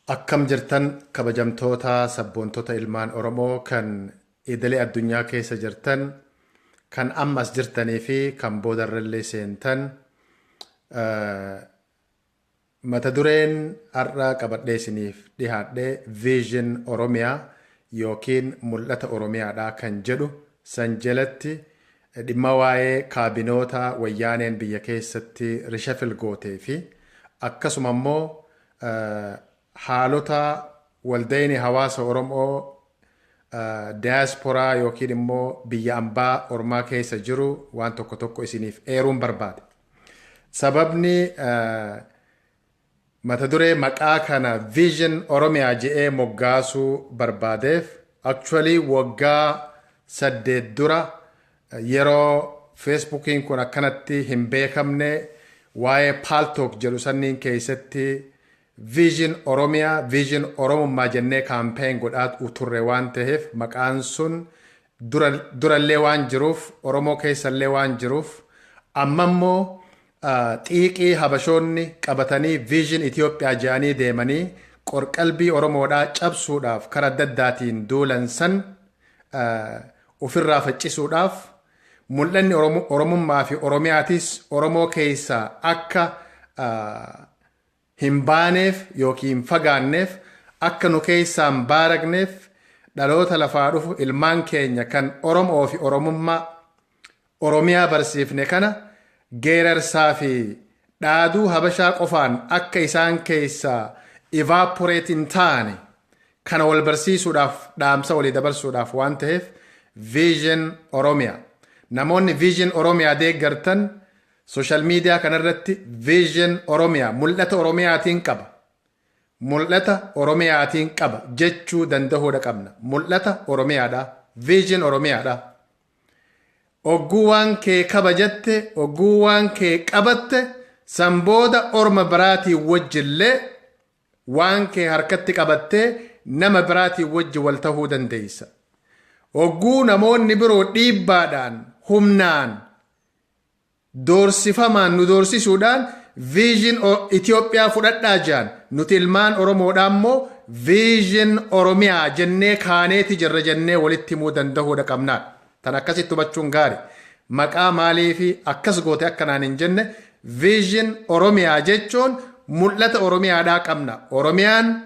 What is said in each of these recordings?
Akkam jirtan, kabajamtoota sabboontota ilmaan Oromoo kan idilee addunyaa keessa jirtan, kan ammas jirtanii fi kan boodarrallee seentan? Mata dureen har'a qabadhee isiniif dhihaadhe Vision Oromiyaa yookiin Mul'ata Oromiyaadha kan jedhu san jalatti dhimma waa'ee kaabinoota Wayyaaneen biyya keessatti reshuffle gootee fi akkasuma immoo haalota waldayni hawaasa Oromoo daayasporaa yookiin immoo biyya ambaa ormaa keessa jiru waan tokko tokko isiniif eeruun barbaade. Sababni mata duree maqaa kana Vision Oromiyaa je'ee moggaasuu barbaadeef, actually waggaa 8 dura, yeroo Facebookiin kun akkanatti hin beekamne, waa'ee Paltalk jedhu sanniin keessatti Vision Oromiyaa, Vision Oromummaa jennee campaign godhaa turre waan ta'eef, maqaan sun durallee waan jiruuf, Oromoo keessallee waan jiruuf, amma immoo xiiqii Habashoonni qabatanii Vision Itoophiyaa jedhanii deemanii qorqalbii Oromoodhaa cabsuudhaaf karaa adda addaatiin duulan san ofirraa faccisuudhaaf, mul'anni Oromummaa fi Oromiyaatis Oromoo keessaa akka hin baaneef yookiin hin fagaanneef, akka nu keessaa hin baaragneef, dhaloota lafaa dhufu, ilmaan keenya kan Oromoo fi Oromummaa, Oromiyaa barsiifne kana geerarsaa fi dhaaduu Habashaa qofaan akka isaan keessaa evaporate hin taane kana wal barsiisuudhaaf, dhaamsa walii dabarsuudhaaf waan ta'eef Vision Oromiyaa. Namoonni Vision Oromiyaa deeggartan social media kanarratti Vision Oromiyaa, mul'ata Oromiyaatiin qaba. Mul'ata Oromiyaatiin qaba jechuu danda'uudha qabna. Mul'ata Oromiyaadha. Vision Oromiyaadha. Ogguu waan kee kabajatte, ogguu waan kee qabatte, san booda orma biraatiin wajjillee waan kee harkatti qabattee nama biraatiin wajji wal tahuu dandeeysa. Ogguu namoonni biroo dhiibbaadhaan, humnaan, doorsifamaan nu doorsisuudhaan Vision Itoophiyaa fudhadhaa jiran, nuti ilmaan Oromoodhaa immoo Vision Oromiyaa jennee kaaneeti jirra jennee walitti himuu danda'uudha qabnaadha. Tan akkasitti hubachuun gaari. Maqaa maalii fi akkas goote akkanaan hin jenne, Vision Oromiyaa jechuun mul'ata Oromiyaadhaa qabna. Oromiyaan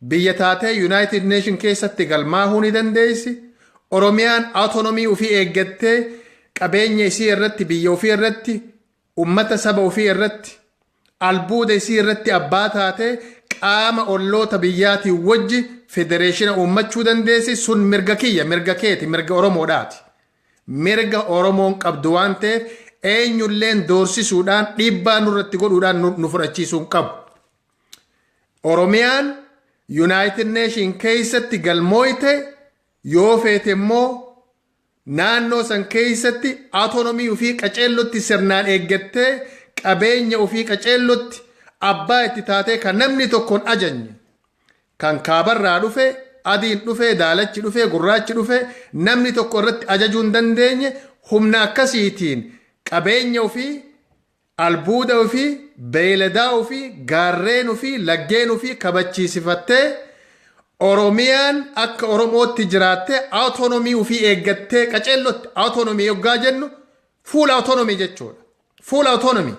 biyya taatee United Nation keessatti galmaahuu ni dandeessi. Oromiyaan autonomy ofii eeggattee qabeenya isii irratti, biyya ofii irratti, ummata saba ofii irratti, albuuda isii irratti abbaa taatee qaama olloota biyyaatiin wajji federeeshina uummachuu dandeessi. Sun mirga kiyya, mirga keeti, mirga Oromoodhaati. Mirga Oromoon qabdu waan ta'eef eenyulleen doorsisuudhaan, dhiibbaa nurratti godhuudhaan nu fudhachiisuu hin qabu. Oromiyaan United Nation keessatti galmooyte, yoo feete immoo naannoo san keessatti autonomy ofii qaceellotti sirnaan eeggattee, qabeenya ofii qaceellotti abbaa itti taatee, kan namni tokkoon ajajne, kan kaabarraa dhufe, adiin dhufe, daalachi dhufe, gurraachi dhufe, namni tokko irratti ajajuu hin dandeenye, humna akkasiitiin qabeenya ofii, albuuda ofii, beeyladaa ofii, gaarreen ofii, laggeen ofii kabachiisifattee, Oromiyaan akka Oromootti jiraattee, autonomy ofii eeggattee qaceellotti. Autonomy yoggaa jennu full autonomy jechuudha. Full autonomy.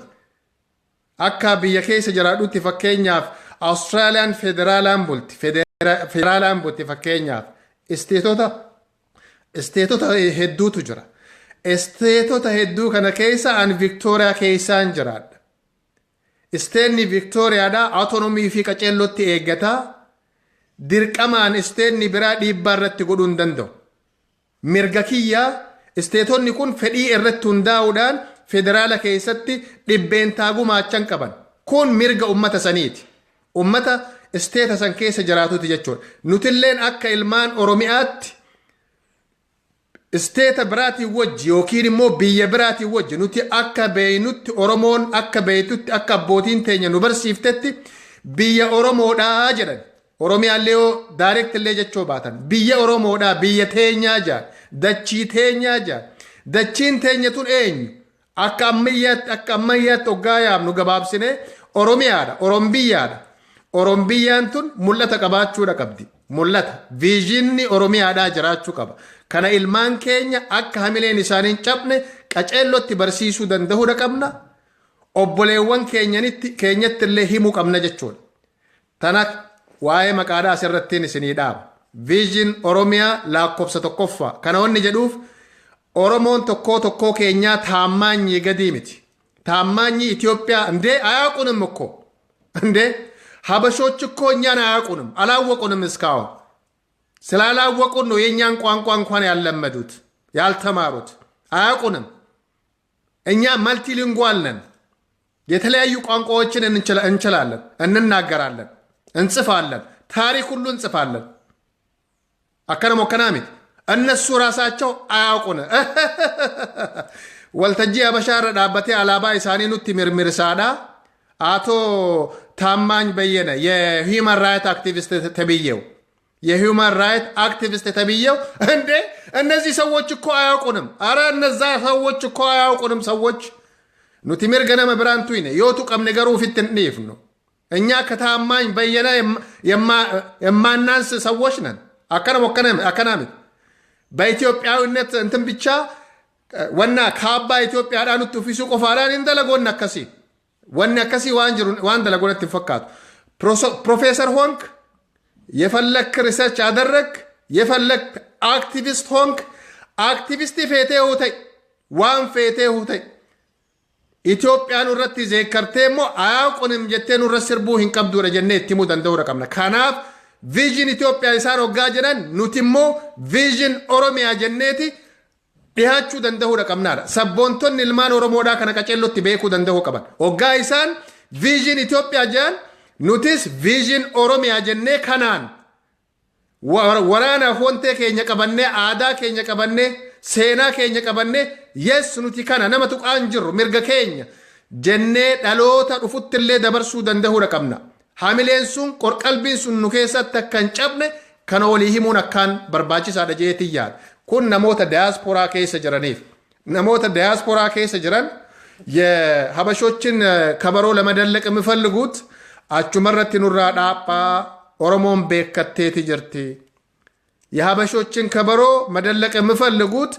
Akka biyya keessa jiraadhutti, fakkeenyaaf Awustiraaliyaan federaalaan bulti. Federaalaan bulti. Fakkeenyaaf isteetota hedduutu jira. Isteetota hedduu kana keessa an Viktooriyaa keessaan jiraadha. Isteenni Viktooriyaadhaa autonomy fi qaceellotti eeggataa, dirqamaan isteenni biraa dhiibbaa irratti godhuu hin danda'u. Mirga kiyyaa isteetonni kun fedhii irratti hundaa'uudhaan federaala keessatti dhibbeentaa gumaachan qaban. Kun mirga ummata saniiti. Ummata isteeta san keessa jiraatuti jechuudha. Nutilleen akka ilmaan Oromiyaatti isteeta biraatiin wajji yookiin immoo biyya biraatiin wajji, nuti akka beeynutti, Oromoon akka beeytutti, akka abbootiin teenya nu barsiiftetti, biyya Oromoodhaa jedhan. Oromiyaallee yoo direct illee jechuu baatan, biyya Oromoodhaa, biyya teenyaa jedhan, dachii teenyaa jedhan. Dachiin teenya tun eenyu? Akka ammayyaatti hoggaa yaamnu gabaabsinee Oromiyaadha, Orombiyyaadha. Orombiyyaan tun mul'ata qabaachuudha qabdi. Mul'ata visionni Oromiyaadhaa jiraachuu qaba. Kana ilmaan keenya akka hamileen isaanii hin cabne qaceellotti barsiisuu danda'uudha qabna. Obboleewwan keenyatti illee himuu qabna jechuudha. Tana waa'ee maqaadhaa asirrattiin isinii dhaaba. Vision Oromiyaa lakkoofsa tokkoffaa. Kana wanni jedhuuf, Oromoon tokkoo tokkoo keenyaa taammaanyii gadii miti. ታማኝ ኢትዮጵያ እንዴ አያውቁንም እኮ። እንዴ ሀበሾች እኮ እኛን አያውቁንም፣ አላወቁንም። እስካሁን ስላላወቁን ነው የእኛን ቋንቋ እንኳን ያልለመዱት፣ ያልተማሩት። አያውቁንም። እኛ multilingual ነን። የተለያዩ ቋንቋዎችን እንችላለን፣ እንናገራለን፣ እንጽፋለን፣ ታሪክ ሁሉ እንጽፋለን። Akkana moo akkanaa miti? እነሱ ራሳቸው አያውቁን። Waltajjii Habashaa irra dhaabbatee alaabaa isaanii nutti mirmirsaadha. አቶ ታማኝ በየነ የ human right activist ተብዬው፣ የ human right activist ተብዬው፣ እንዴ እነዚህ ሰዎች እኮ አያውቁንም። አረ እነዛ ሰዎች እኮ አያውቁንም። ሰዎች nuti mirga nama biraan tuyne yoo tuqamne garuu ofitti hin dhiifnu። እኛ ከታማኝ በየነ የማናንስ ሰዎች ነን። Akkana moo akkanaa miti? በኢትዮጵያዊነት እንትን ብቻ wanna kaabbaa Itoophiyaadhaan nutti uffisuu qofaadhaan hin dalagoonni akkasii. Wanni akkasii waan jiru waan dalagoon itti hin fakkaatu. ፕሮፌሰር ሆንክ፣ የፈለክ research አደረግ፣ የፈለክ አክቲቪስት ሆንክ፣ activistii feetee hoo ta'e, waan feetee hoo ta'e, Itoophiyaa nurratti zeekkartee immoo አያውቁንም jettee nurra sirbuu hin qabduudha jennee itti himuu danda'uudha qabna. Kanaaf vision Itoophiyaa isaan hoggaa jedhan, nuti immoo vision Oromiyaa jenneeti dhiyaachuu danda'uudha qabnaadha. Sabboontonni ilmaan Oromoodhaa kana qaceellotti beekuu danda'uu qaban. Hoggaa isaan vision Itoophiyaa jedhan, nutis vision Oromiyaa jennee kanaan waraanaaf wantee keenya qabannee, aadaa keenya qabannee, seenaa keenya qabannee, yes, nuti kana nama tuqaan jirru, mirga keenya jennee dhaloota dhufuttillee dabarsuu danda'uudha qabna. Hamileen sun, qorqalbiin sun nu keessatti akka hin cabne kana walii himuun akkaan barbaachisaadha jeetii yaada. Kun namoota diyaasporaa keessa jiraniif. Namoota diyaasporaa keessa jiran የሀበሾችን ከበሮ ለመደለቅ የሚፈልጉት achumarratti nurraa dhaaphaa, Oromoon beekatteeti jirti። የሀበሾችን ከበሮ መደለቅ የሚፈልጉት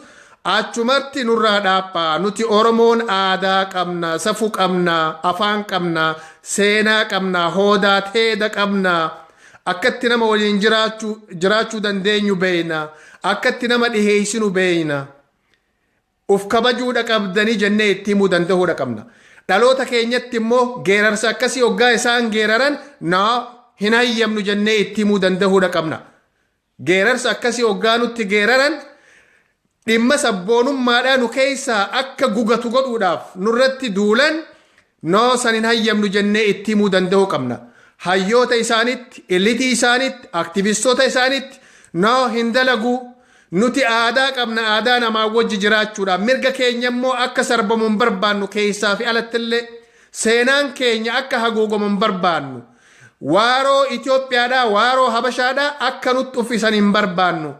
achumatti nurraa dhaaphaa. Nuti Oromoon aadaa qabna, safuu qabna, afaan qabna, seenaa qabna, hoodaa teeda qabna. Akkatti nama waliin jiraachuu dandeenyu beeyna, akkatti nama dhiheessinu beeyna. Uf kabajuudha qabdanii jennee itti himuu danda'uudha qabna. Dhaloota keenyatti immoo geerarsa akkasii hoggaa isaan geeraran, naa hin hayyamnu jennee itti himuu danda'uudha qabna. Geerarsa akkasii hoggaa nutti geeraran, dhimma sabboonummaadhaa nu keessaa akka gugatu godhuudhaaf nurratti duulan, noo san hin hayyamnu jennee itti himuu danda'uu qabna. Hayyoota isaanitti, elitii isaanitti, aktivistoota isaanitti, noo hin dalaguu. Nuti aadaa qabna, aadaa namaa wajji jiraachuudhaaf mirga keenya immoo akka sarbamu hin barbaannu. Keessaa fi alattillee seenaan keenya akka haguugamu hin barbaannu. Waaroo Itoophiyaadhaa, waaroo Habashaadhaa akka nutti uffisan hin barbaannu.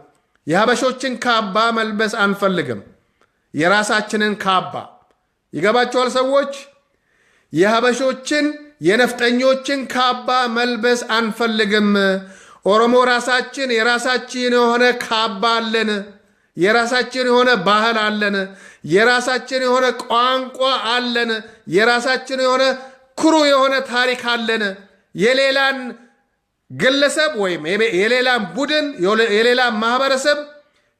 የሀበሾችን ካባ መልበስ አንፈልግም። የራሳችንን ካባ ይገባቸዋል ሰዎች። የሀበሾችን የነፍጠኞችን ካባ መልበስ አንፈልግም። ኦሮሞ ራሳችን የራሳችን የሆነ ካባ አለን። የራሳችን የሆነ ባህል አለን። የራሳችን የሆነ ቋንቋ አለን። የራሳችን የሆነ ኩሩ የሆነ ታሪክ አለን። የሌላን ግለሰብ ወይም የሌላን ቡድን፣ የሌላን ማህበረሰብ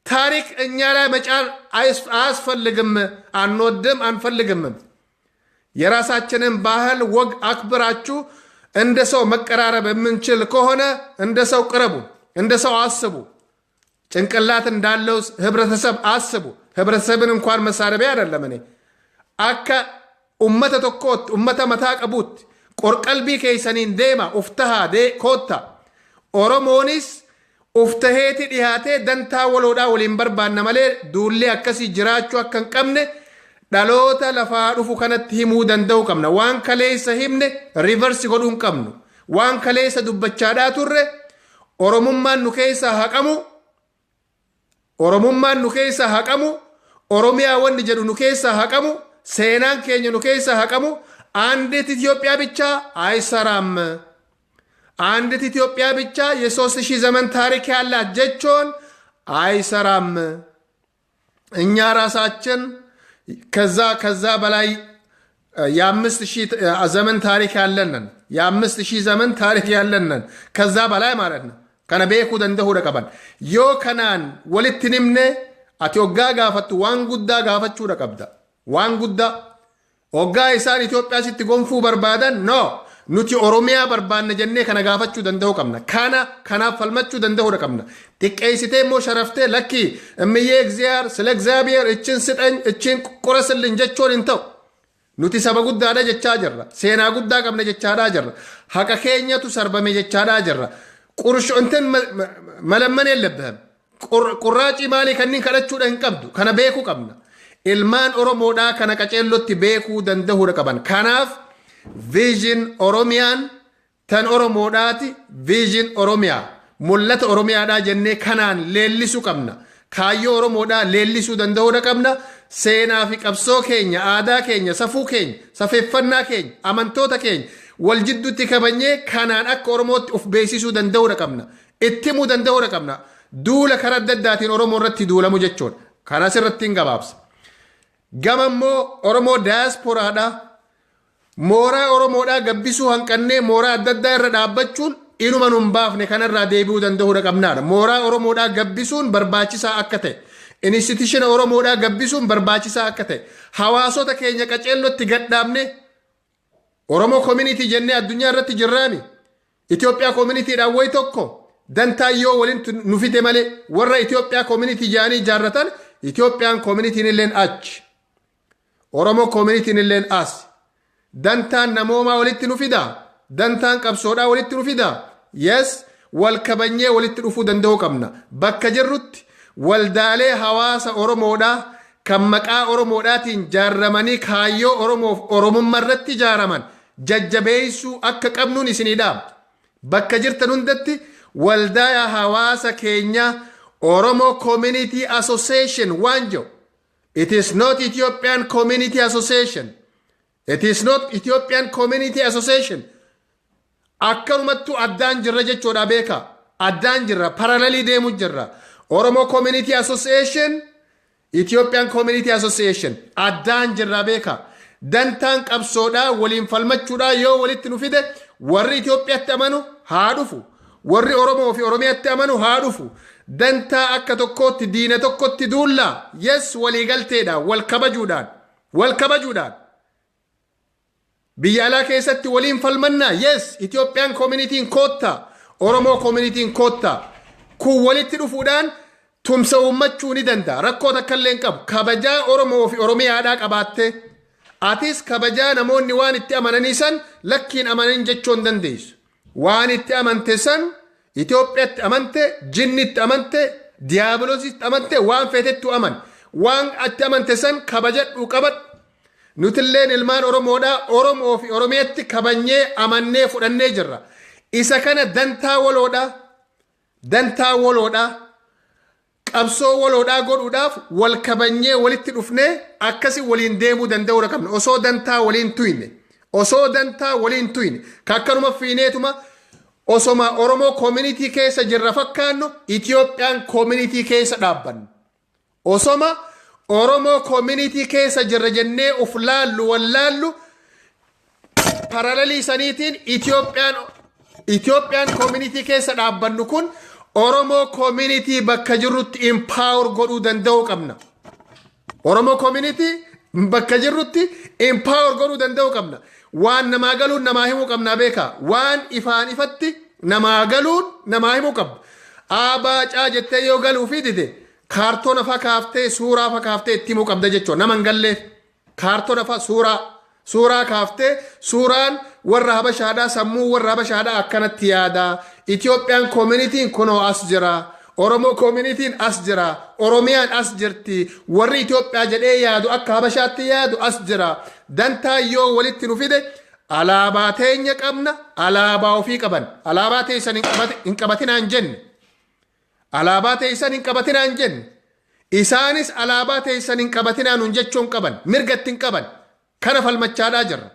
ታሪክ እኛ ላይ መጫን አያስፈልግም። አንወድም፣ አንፈልግምም። የራሳችንን ባህል ወግ አክብራችሁ እንደ ሰው መቀራረብ የምንችል ከሆነ እንደ ሰው ቅረቡ፣ እንደ ሰው አስቡ። ጭንቅላት እንዳለው ህብረተሰብ አስቡ። ህብረተሰብን እንኳን መሳደቢያ አይደለም። እኔ akka ummata tokkootti, ummata mataa qabuutti qorqalbii keessaniin deema, uftahaa kootta. Oromoonis uftaheeti dhihaatee dantaa waloodhaa waliin barbaanna malee duullee akkasii jiraachuu akka hin qabne dhaloota lafaa dhufu kanatti himuu danda'uu qabna. Waan kaleessa himne reverse godhuu hin qabnu. Waan kaleessa dubbachaadhaa turre, Oromummaan nu keessaa haqamu, Oromummaan nu keessaa haqamu, Oromiyaa wanni jedhu nu keessaa haqamu, seenaan keenya nu keessaa haqamu, አንዲት ኢትዮጵያ ብቻ አይሰራም። አንዲት ኢትዮጵያ ብቻ የ3000 ዘመን ታሪክ ያላት jechuun አይሰራም። እኛ ራሳችን ከዛ በላይ የ5000 ዘመን ታሪክ ያለንን፣ የ5000 ዘመን ታሪክ ያለንን፣ ከዛ በላይ ማለት ነው። Kana beekuu danda'uudha qaban. Yoo kanaan walitti nimne, ati hoggaa gaafattu waan guddaa gaafachuudha qabda. Waan guddaa hoggaa isaan Itoophiyaa sitti gonfuu barbaadan, no, nuti Oromiyaa barbaanna jennee kana gaafachuu danda'uu qabna. Kana kanaaf falmachuu danda'uudha qabna. Xiqqeessitee immoo sharaftee, lakkii እምዬ እግዚአብሔር ስለ እግዚአብሔር እችን ስጠኝ እችን ቁረስልኝ jechuun hin ta'u. Nuti saba guddaadha jechaa jirra. Seenaa guddaa qabna jechaadhaa jirra. Haqa keenyatu sarbame jechaadhaa jirra. ቁርሾ እንትን መለመን የለብህም። ቁራጭ maalii kanneen kadhachuudha hin qabdu. Kana beekuu qabna. Ilmaan Oromoodhaa kana qaceellotti beekuu danda'uudha qaban. Kanaaf vision Oromiyaan tan Oromoodhaati, vision Oromiyaa, mul'ata Oromiyaadhaa jennee kanaan leellisuu qabna. Kaayyoo Oromoodhaa leellisuu danda'uudha qabna. Seenaa fi qabsoo keenya, aadaa keenya, safuu keenya, safeeffannaa keenya, amantoota keenya wal jidduutti kabajnee kanaan akka Oromootti of beeksisuu danda'uudha qabna. Itti himuu danda'uudha qabna. Duula karaa adda addaatiin Oromoo irratti duulamu jechuudha. Kanas irratti hin gabaabsa. Gama immoo Oromoo daayasporaadhaa, mooraa Oromoodhaa gabbisuu hanqannee mooraa adda addaa irra dhaabbachuun inuma nun baafne, kanarraa deebi'uu danda'uudha qabnaadha. Mooraa Oromoodhaa gabbisuun barbaachisaa akka ta'e, institution Oromoodhaa gabbisuun barbaachisaa akka ta'e, hawaasota keenya qaceellotti gadhaabne Oromoo community jennee addunyaa irratti jirraami. Itoophiyaa communitydhaan wayi tokko dantaa yoo waliin nu fide malee, warra Itoophiyaa community jedhanii ijaarratan, Itoophiyaan communityn illeen achi. Oromoo communityn illeen as. Dantaan namoomaa walitti nu fida. Dantaan qabsoodhaa walitti nu fida. Yes, wal kabanyee walitti dhufuu danda'uu qabna. Bakka jirrutti waldaalee hawaasa Oromoodhaa kan maqaa Oromoodhaatiin jaarramanii kaayyoo Oromoof Oromummaa irratti ijaaraman jajjabeessuu akka qabnuun isinii dhaama. Bakka jirtan hundatti waldaa hawaasa keenya Oromo Community Association waan jedhu. It is not Ethiopian Community Association. It is not Ethiopian Community Association. Akkanumattuu addaan jirra jechuudha beeka. Addaan jirra, parallel deemu jirra. Oromo Community Association, Ethiopian Community Association addaan jirra beeka. Dantaan qabsoodhaa waliin falmachuudhaa yoo walitti nu fide, warri Itoophiyaatti amanu haa dhufu. Warri Oromoo fi Oromiyaatti amanu haa dhufu. Dantaa akka tokkootti diina tokkotti duullaa. Yes, waliigalteedhaan, wal kabajuudhaan, wal kabajuudhaan. Biyya alaa keessatti waliin falmannaa. Yes, Itoophiyaan communityn koottaa. Oromoo communityn koottaa. Kun walitti dhufuudhaan tumsa uummachuu ni danda'a. Rakkoo takka illee hin qabu. Kabajaa Oromoo fi Oromiyaadhaa qabaattee. Atis kabajaa namoonni waan itti amananii san lakkiin amanin jechuu hin dandeessu. Waan itti amante san, Itoophiyaatti amante, jinnitti amante, diiyaabiloositti amante, waan feetettu aman. Waan itti amante san kabajadhu, qabadhu. Nutilleen ilmaan Oromoodhaa Oromoo fi Oromiyaatti kabanyee amannee fudhannee jirra. Isa kana dantaa waloodhaa, dantaa waloodhaa, qabsoo waloodhaa godhuudhaaf wal kabanyee walitti dhufnee akkasi waliin deemuu danda'uudha qabna. Osoo dantaa waliin tuyne, osoo dantaa waliin tuyne, kakkanuma fiineetuma osoma Oromoo community keessa jirra fakkaannu Itoophiyaan community keessa dhaabbannu. Osoma Oromoo community keessa jirra jennee uf laallu wallaallu, parallel saniitiin Itoophiyaan community keessa dhaabbannu kun Oromoo community bakka jirrutti empower godhuu danda'uu qabna. Oromoo community bakka jirrutti empower godhuu danda'uu qabna. Waan namaa galuun namaa himuu qabna beeka. Waan ifaan ifatti namaa galuun namaa himuu qabna. Aabaa caa jettee yoo galuu fi dide, kaartoona fa kaaftee, suuraa fa kaaftee itti himuu qabda jechuudha. Nama hin galleef kaartoona fa suuraa kaaftee, suuraan warra Habashaadhaa, sammuu warra Habashaadhaa akkanatti yaada. Itoophiyaan communityn kunoo as jira. Oromoo communityn as jira. Oromiyaan as jirti. Warri Itoophiyaa jedhee yaadu, akka Habashaatti yaadu as jira. Dantaa yoo walitti nu fide, alaabaa teenya qabna, alaabaa ofii qaban. Alaabaa teessan hin qabatinaan jenne. Alaabaa teessan hin qabatinaan jenne. Isaanis alaabaa teessan hin qabatinaa nun jechuun qaban. Mirga ittiin qaban. Kana falmachaadhaa jirra.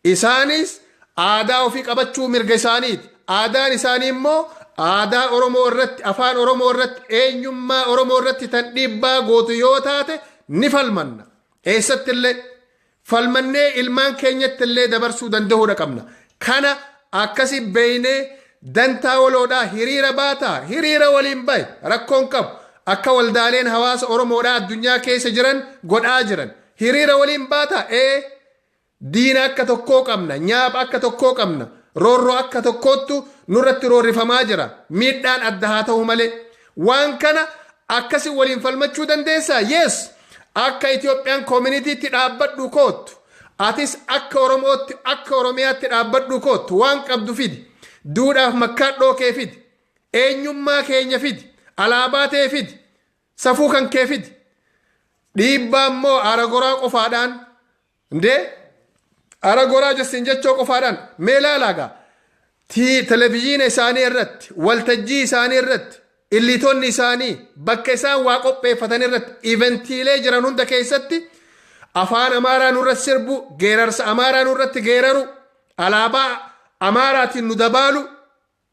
Isaanis aadaa ofii qabachuu mirga isaaniiti. Aadaan isaanii immoo aadaa Oromoo irratti, afaan Oromoo irratti, eenyummaa Oromoo irratti tan dhiibbaa gootu yoo taate ni falmanna. Eessatti illee falmannee ilmaan keenyatti illee dabarsuu danda'uudha qabna. Kana akkasi beeynee dantaa waloodhaa hiriira baataa, hiriira waliin bahe, rakkoon qabu. Akka waldaaleen hawaasa Oromoodhaa addunyaa keessa jiran godhaa jiran, hiriira waliin baataa, ee, diina akka tokkoo qabna, nyaapha akka tokkoo qabna, roorroo akka tokkoottu nurratti roorrifamaa jira. Miidhaan adda haa ta'u malee, waan kana akkasi waliin falmachuu dandeessaa. Yes, akka Itoophiyaan communityitti dhaabbadhu koottu, atis akka Oromootti, akka Oromiyaatti dhaabbadhu koottu. Waan qabdu fidi, duudhaaf makkaadhoo kee fidi, eenyummaa keenya fidi, alaabaa ta'e fidi, safuu kan kee fidi. Dhiibbaa immoo aragoraa qofaadhaan ndee aragoraa jessin jechoo qofaadhaan mee laalaagaa, televizyiina isaanii irratti, waltajjii isaanii irratti, illiitonni isaanii bakka isaan waa qopheeffatan irratti, eventiilee jiran hunda keessatti afaan Amaaraa nurratti sirbu, geerarsa Amaaraa nurratti geeraru, alaabaa Amaaraatiin nu dabaalu.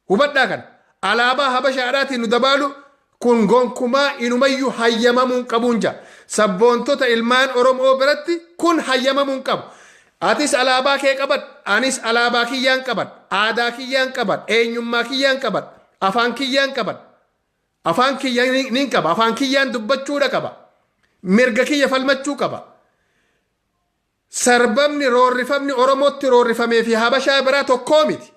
Hubadhaa, kana alaabaa Habashaadhaatiin nu dabaalu. Kun gonkumaa inumayyuu hayyamamuun qabuun jaa. Sabboontota ilmaan Oromoo biratti kun hayyamamuun qabu. Atis alaabaa kee qabadhu, anis alaabaa kiyyaan qabadha, aadaa kiyyaan qabadha, eenyummaa kiyyaan qabadha, afaan kiyyaan qabadha. Afaan kiyya nin qaba, afaan kiyyaan dubbachuudha qaba, mirga kiyya falmachuu qaba. Sarbamni, roorrifamni Oromootti roorrifamee fi Habashaa biraa tokkoo miti.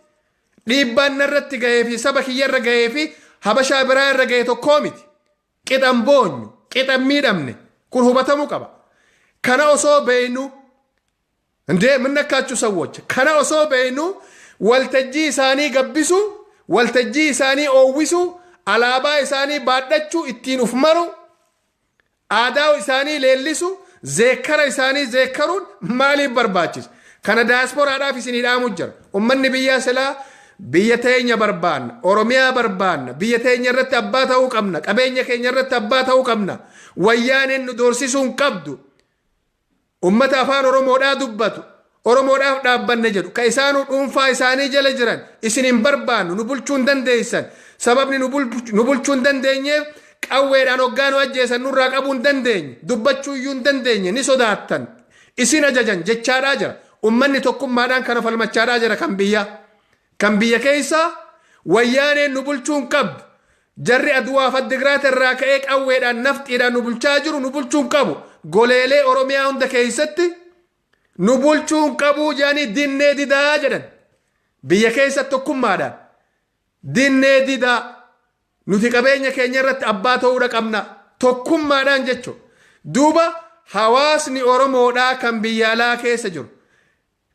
Dhiibbaan narratti gahee fi saba kiyyarra gahee fi Habashaa biraa irra gahe tokkoo miti. Qixan boonyu, qixan miidhamne. Kun hubatamuu qaba. Kana osoo beeynu indee minnakkaachuu ሰዎች, kana osoo beeynu waltajjii isaanii gabbisu, waltajjii isaanii oowwisu, alaabaa isaanii baadhachuu, ittiin uf maru, aadaa isaanii leellisu, zeekkara isaanii zeekkaruun maaliif barbaachisa? Kana daasporaadhaaf isinii dhaamu jira. Ummanni biyyaa silaa biyya teenya barbaanna, Oromiyaa barbaanna, biyya teenya irratti abbaa ta'uu qabna, qabeenya keenya irratti abbaa ta'uu qabna, wayyaaneen nu doorsisuu hin qabdu. Ummata afaan Oromoodhaa dubbatu, Oromoodhaaf dhaabbanne jedhu, ka isaanuu dhuunfaa isaanii jala jiran, isin hin barbaannu, nu bulchuu hin dandeessan. Sababni nu bulchuu hin dandeenyeef qawweedhaan hoggaa nu ajjeesan nurraa qabuu hin dandeenye, dubbachuu iyyuu hin dandeenye, ni sodaattan, isin ajajan jechaadhaa jira. Ummanni tokkummaadhaan kana falmachaadhaa jira. Kan biyya, kan biyya keessaa, wayyaaneen nu bulchuu hin qabdu. Jarri Aduwaaf Addigraat irraa ka'ee qawweedhaan, nafxiidhaan nu bulchaa jiru nu bulchuu hin qabu. Goleelee Oromiyaa hunda keessatti nu bulchuu hin qabu jedhanii dinnee didaa jedhan. Biyya keessatti tokkummaadhaan dinnee didaa, nuti qabeenya keenya irratti abbaa ta'uudha qabna, tokkummaadhaan jechuudha. Duuba hawaasni Oromoodhaa kan biyya alaa keessa jiru,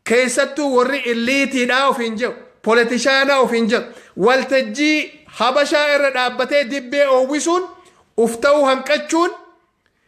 keessattuu warri eliteiidhaa ofiin jedhu, politicianaa ofiin jedhu, waltajjii Habashaa irra dhaabbatee dibbee oowwisuun, uf ta'uu hanqachuun,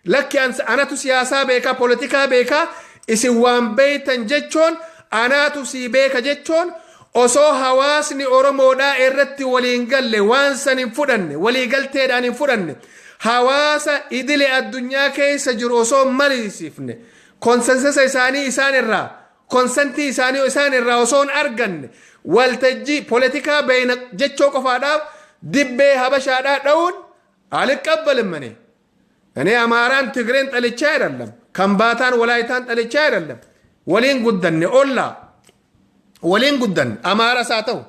lakki anatu siyaasaa beekaa, poolitikaa beekaa, isin waan beeytan jechuun, anaatu sii beeka jechuun, osoo hawaasni Oromoodhaa irratti waliin galle, waan san hin fudhanne, walii galteedhaan hin fudhanne, hawaasa idile addunyaa keessa jiru osoo mariisifne, consensusa isaanii isaan irraa, consentii isaanii isaan irraa osoo hin arganne, waltajjii poolitikaa beeyna jechoo qofaadhaaf dibbee Habashaadhaa dha'uun አልቀበልም። እኔ አማራን ትግሬን ጠልቼ አይደለም፣ ከምባታን ወላይታን ጠልቼ አይደለም። Waliin guddanne, ollaa waliin guddanne. Amaaras haa ta'u,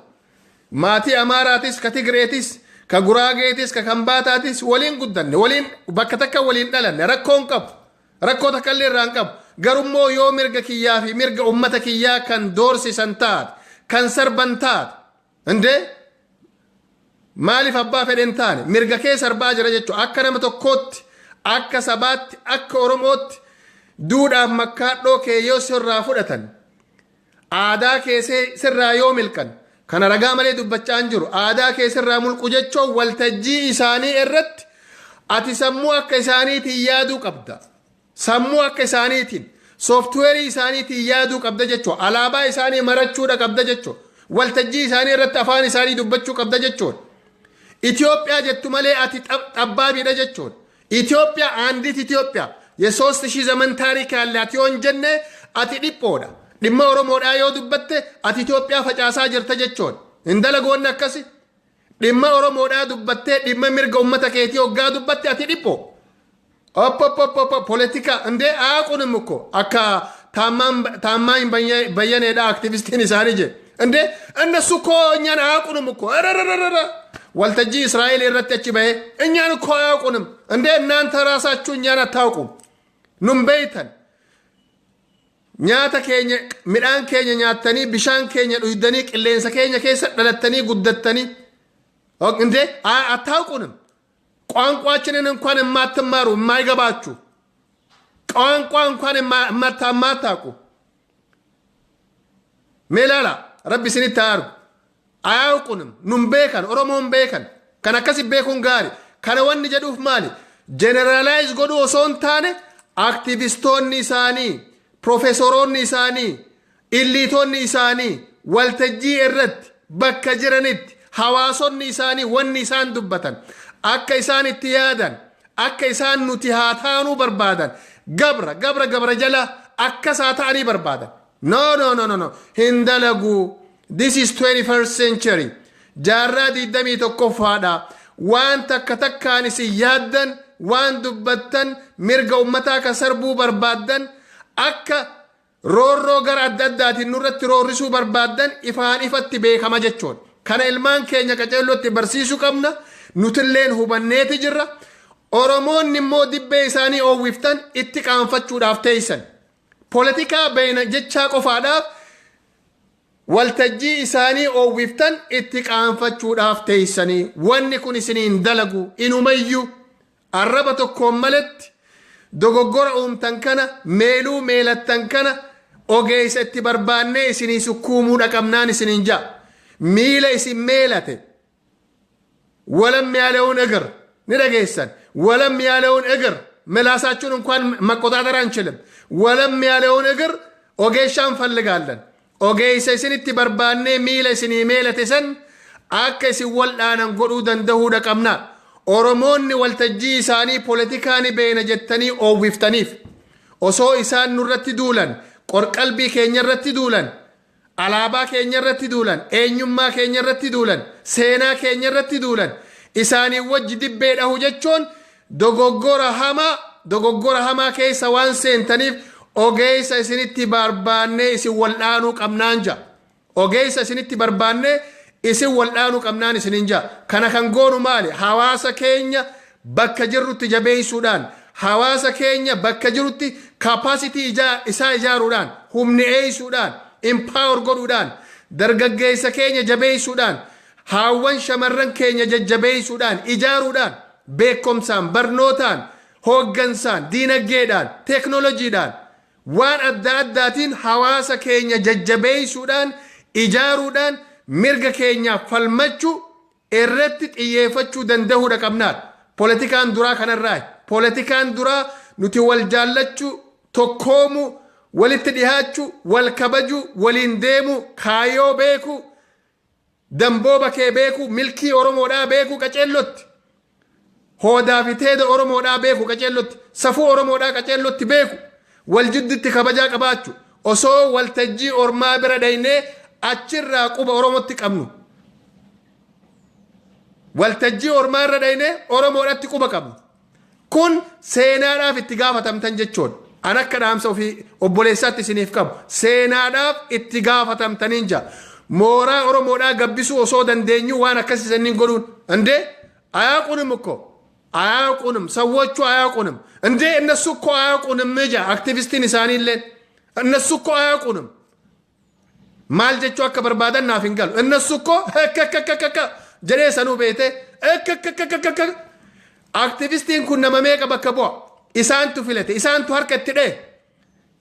maatii Amaaraatis, ka Tigreetis, ka Guraageetis, ka Kambaataatis waliin guddanne, waliin bakka takka waliin dhalanne. Rakkoon qabu, rakkoo takka illee irraa hin qabu. Garummoo yoo mirga kiyyaa fi mirga ummata kiyyaa kan doorsisan taate, kan sarban taate, indee maaliif abbaa fedhen taane mirga kee sarbaa jira jechuudha. Akka nama tokkootti, akka sabaatti, akka Oromootti duudhaaf makkaadhoo kee yoo sirraa fudhatan, aadaa kee sirraa yoo milqan, kana ragaa malee dubbachaa hin jiru, aadaa kee sirraa mulqu jechuun, waltajjii isaanii irratti ati sammuu akka isaaniitiin yaaduu qabda. Sammuu akka isaaniitiin, softwareii isaaniitiin yaaduu qabda jechuudha. Alaabaa isaanii marachuudha qabda jechuudha. Waltajjii isaanii irratti afaan isaanii dubbachuu qabda jechuudha. Itoophiyaa jettu malee ati xabbaabiidha jechuudha. ኢትዮጵያ አንዲት ኢትዮጵያ የሶስት ሺህ ዘመን ታሪክ ያላት yoo hin jenne ati dhiphoodha. Dhimma Oromoodhaa yoo dubbatte ati Itoophiyaa facaasaa jirta jechuudha. Hin dalagoonni akkasi. Dhimma Oromoodhaa dubbattee, dhimma mirga ummata keetii hoggaa dubbatte, ati dhipho. Oppopopoppo, ፖለቲካ እንዴ? አያውቁንም እኮ። Akka ታማኝ በየኔዳ aktivistiin isaanii je እንዴ፣ እነሱ እኮ እኛን አያውቁንም እኮ። ረረረረ፣ waltajjii Israa'el irratti achi bahe, እኛን እኮ አያውቁንም። እንዴ፣ እናንተ ራሳችሁ እኛን አታውቁም። Nun beeytan. Nyaata keenya, midhaan keenya nyaattanii, bishaan keenya dhuydanii, qilleensa keenya keessa dhalattanii guddattanii, እንዴ፣ አታውቁንም። ቋንቋችንን እንኳን የማትማሩ፣ የማይገባችሁ፣ ቋንቋ እንኳን የማታውቁ። Meelaala, Rabbi isinitti haa argu. አያውቁንም። Nun beekan, Oromoon beekan. Kan akkasi beekuun gaari. Kana wanni jedhuuf maali? Generalize godhuu osoo hin taane, aktivistoonni isaanii, profeesoroonni isaanii, illiitonni isaanii waltajjii irratti bakka jiranitti hawaasonni isaanii wanni isaan dubbatan, akka isaan itti yaadan, akka isaan nuti haa taanuu barbaadan, gabra gabra gabra jala akkas haa ta'anii barbaadan. No, no, no, no, no, hin dalaguu. This is 21st century, jaarraa 21ffaadha. Waan takka takkaan isin yaaddan, waan dubbattan, mirga ummataa ka sarbuu barbaaddan, akka roorroo gara adda addaatiin nurratti roorrisuu barbaaddan ifaan ifatti beekama jechuudha. Kana ilmaan keenya qaceellootti barsiisuu qabna. Nutilleen hubanneeti jirra. Oromoonni immoo dibbee isaanii oowwiftan itti qaanfachuudhaaf teeysan. Poolitikaa beeyna jechaa qofaadhaaf waltajjii isaanii oowwiftan itti qaanfachuudhaaf teeysanii. Wanni kun isiniin dalagu. Inumayyuu arraba tokkoon maletti dogoggora uumtan kana, meeluu meelattan kana, ogeessa itti barbaannee isinii sukkuumuu dhaqabnaan isiniin ja'a. Miila isin meelate, ወለም ያለውን እግር ni dhageessan. ወለም ያለውን እግር፣ ምላሳችሁን እንኳን መቆጣጠር አንችልም። ወለም ያለውን እግር ogeessa እንፈልጋለን። Ogeessa isinitti barbaannee miila isinii meelate san akka isin waldhaanan godhuu danda'uu qabna. Oromoonni waltajjii isaanii poolitikaa ni beena jettanii oowwiftaniif, osoo isaan nurratti duulan, qorqalbii keenya irratti duulan, alaabaa keenya irratti duulan, eenyummaa keenya irratti duulan, seenaa keenya irratti duulan, isaanii wajji dibbee dhahu jechuun dogoggora hamaa, dogoggora hamaa keessa waan seentaniif ogeessa isinitti barbaannee isin waldhaanuu qabnaan ja'a. Ogeessa isinitti barbaannee isin waldhaanuu qabnaan isinin ja'a. Kana kan goonu maali? Hawaasa keenya bakka jirrutti jabeessuudhaan, hawaasa keenya bakka jirutti capacity isaa ijaaruudhaan, humni eeysuudhaan, empower godhuudhaan, dargaggeessa keenya jabeessuudhaan, haawwan shamarran keenya jajjabeessuudhaan, ijaaruudhaan, beekumsaan, barnootaan, hooggansaan, diinagdeedhaan, teeknoolojiidhaan, waan adda addaatiin hawaasa keenya jajjabeessuudhaan, ijaaruudhaan, mirga keenyaaf falmachuu irratti xiyyeeffachuu danda'uudha qabnaadha. Poolitikaan duraa kanarraa. Poolitikaan duraa nuti wal jaallachuu, tokkoomuu, walitti dhihaachuu, wal kabajuu, waliin deemuu, kaayoo beekuu, dambooba kee beekuu, milkii Oromoodhaa beekuu qaceellotti. Hoodaa fi teeda Oromoodhaa beeku qaceellotti, safuu Oromoodhaa qaceellotti beeku, wal jidduutti kabajaa qabaachuu, osoo waltajjii ormaa bira dhaynee achirraa quba Oromootti qabnu. Waltajjii ormaa irra dhaynee Oromoodhatti quba qabnu. Kun seenaadhaaf itti gaafatamtan jechuudha. An akka dhaamsa ofii obboleessaatti isiniif qabu, seenaadhaaf itti gaafatamtaniin jira. Mooraa Oromoodhaa gabbisuu osoo dandeenyu waan akkasii sanniin godhuun, እንዴ፣ አያውቁንም እኮ፣ አያውቁንም፣ ሰዎቹ አያውቁንም። እንዴ፣ እነሱ እኮ አያውቁንም ጃ aktivistiin isaaniilleen እነሱ እኮ አያውቁንም። Maal jechuu akka barbaadan naaf hin galu. እነሱ እኮ ከከከከከ jedhee sanuu beete ከከከከከ. Aktivistiin kun nama meeqa bakka bu'a? Isaantu filate, isaantu harka itti dhee.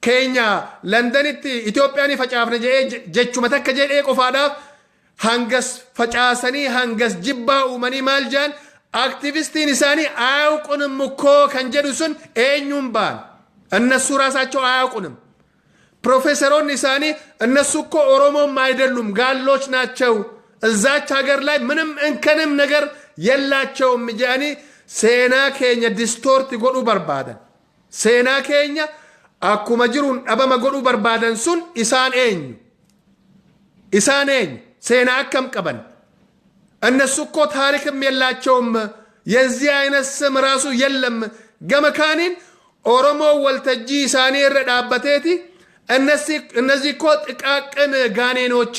Keenya Londanitti Itoophiyaan facaafne jedhee, jechuma takka jedhee qofaadhaaf hangas facaasanii, hangas jibbaa uumanii. Maal jedhan aktivistiin isaanii? አያውቁንም እኮ kan jedhu sun eenyuun ba'an? እነሱ ራሳቸው አያውቁንም። ፕሮፌሰሮን isaanii እነሱ እኮ ኦሮሞም አይደሉም፣ ጋሎች ናቸው፣ እዛች ሀገር ላይ ምንም እንከንም ነገር የላቸውም jedhanii seenaa keenya distort godhuu barbaadan, seenaa keenya akkuma jiruun dhabama godhuu barbaadan sun isaan eenyu? Isaan eenyu? Seenaa akkam qaban? እነሱ እኮ ታሪክም የላቸውም። የዚህ አይነት ስም ራሱ የለም። Gama kaaniin Oromoo waltajjii isaanii irra dhaabbateeti እነዚህ እኮ ጥቃቅን ጋኔኖች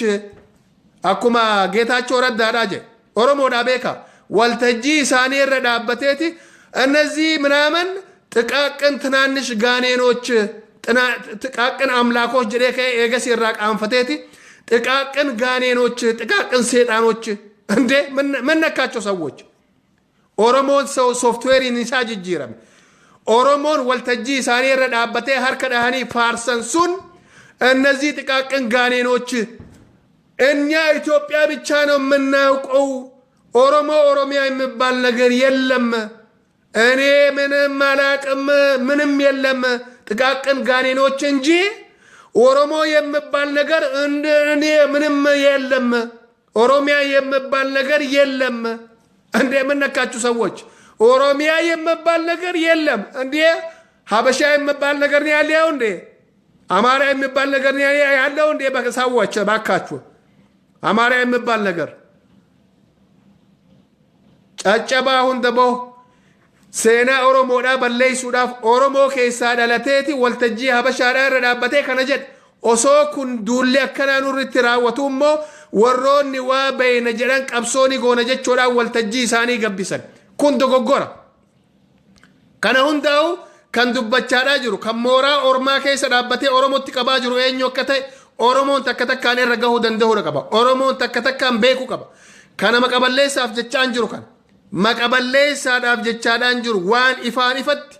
akkuma Geetaachoo Raddaadhaa jedhe, Oromoodhaa beeka, waltajjii isaanii irra dhaabbateeti እነዚህ ምናምን ጥቃቅን ትናንሽ ጋኔኖች፣ ጥቃቅን አምላኮች jedhee ka'ee eegas irraa qaanfateeti ጥቃቅን ጋኔኖች፣ ጥቃቅን ሴጣኖች። እንዴ፣ ምን ነካቸው ሰዎች? Oromoon softwareiin isaa jijjiirame. Oromoon waltajjii isaanii irra dhaabbatee harka dhahanii faarsan sun እነዚህ ጥቃቅን ጋኔኖች፣ እኛ ኢትዮጵያ ብቻ ነው የምናውቀው፣ ኦሮሞ ኦሮሚያ የሚባል ነገር የለም፣ እኔ ምንም አላቅም፣ ምንም የለም፣ ጥቃቅን ጋኔኖች እንጂ ኦሮሞ የሚባል ነገር እኔ ምንም የለም፣ ኦሮሚያ የሚባል ነገር የለም። እንዴ፣ ምን ነካችሁ ሰዎች? ኦሮሚያ የሚባል ነገር የለም እንዴ? ሀበሻ የሚባል ነገር ነው ያለው እንዴ? አማራ የሚባል ነገር ነው ያለው እንዴ? ሰዎች ባካችሁ፣ አማራ የሚባል ነገር caccabaa hunda boo seenaa Oromoodhaa balleessuudhaaf Oromoo keessaa dhalateeti waltajjii Habashaadhaa irra dhaabbatee kana jedhe. Osoo kun duulli akkanaa nurritti raawwatu immoo warroonni waa beeyna jedhan qabsooni goona jechuudhaan waltajjii isaanii gabbisan. Kun dogoggora. Kana hundaa'u kan dubbachaadhaa jiru, kan mooraa ormaa keessa dhaabbatee Oromotti qabaa jiru eenyu akka ta'e Oromoon takka takkaan irra gahuu danda'uudha qaba. Oromoon takka takkaan beekuu qaba. Kana maqaballeessaaf jechaan jiru, kana maqaballeessaadhaaf jechaadhaan jiru, waan ifaan ifatti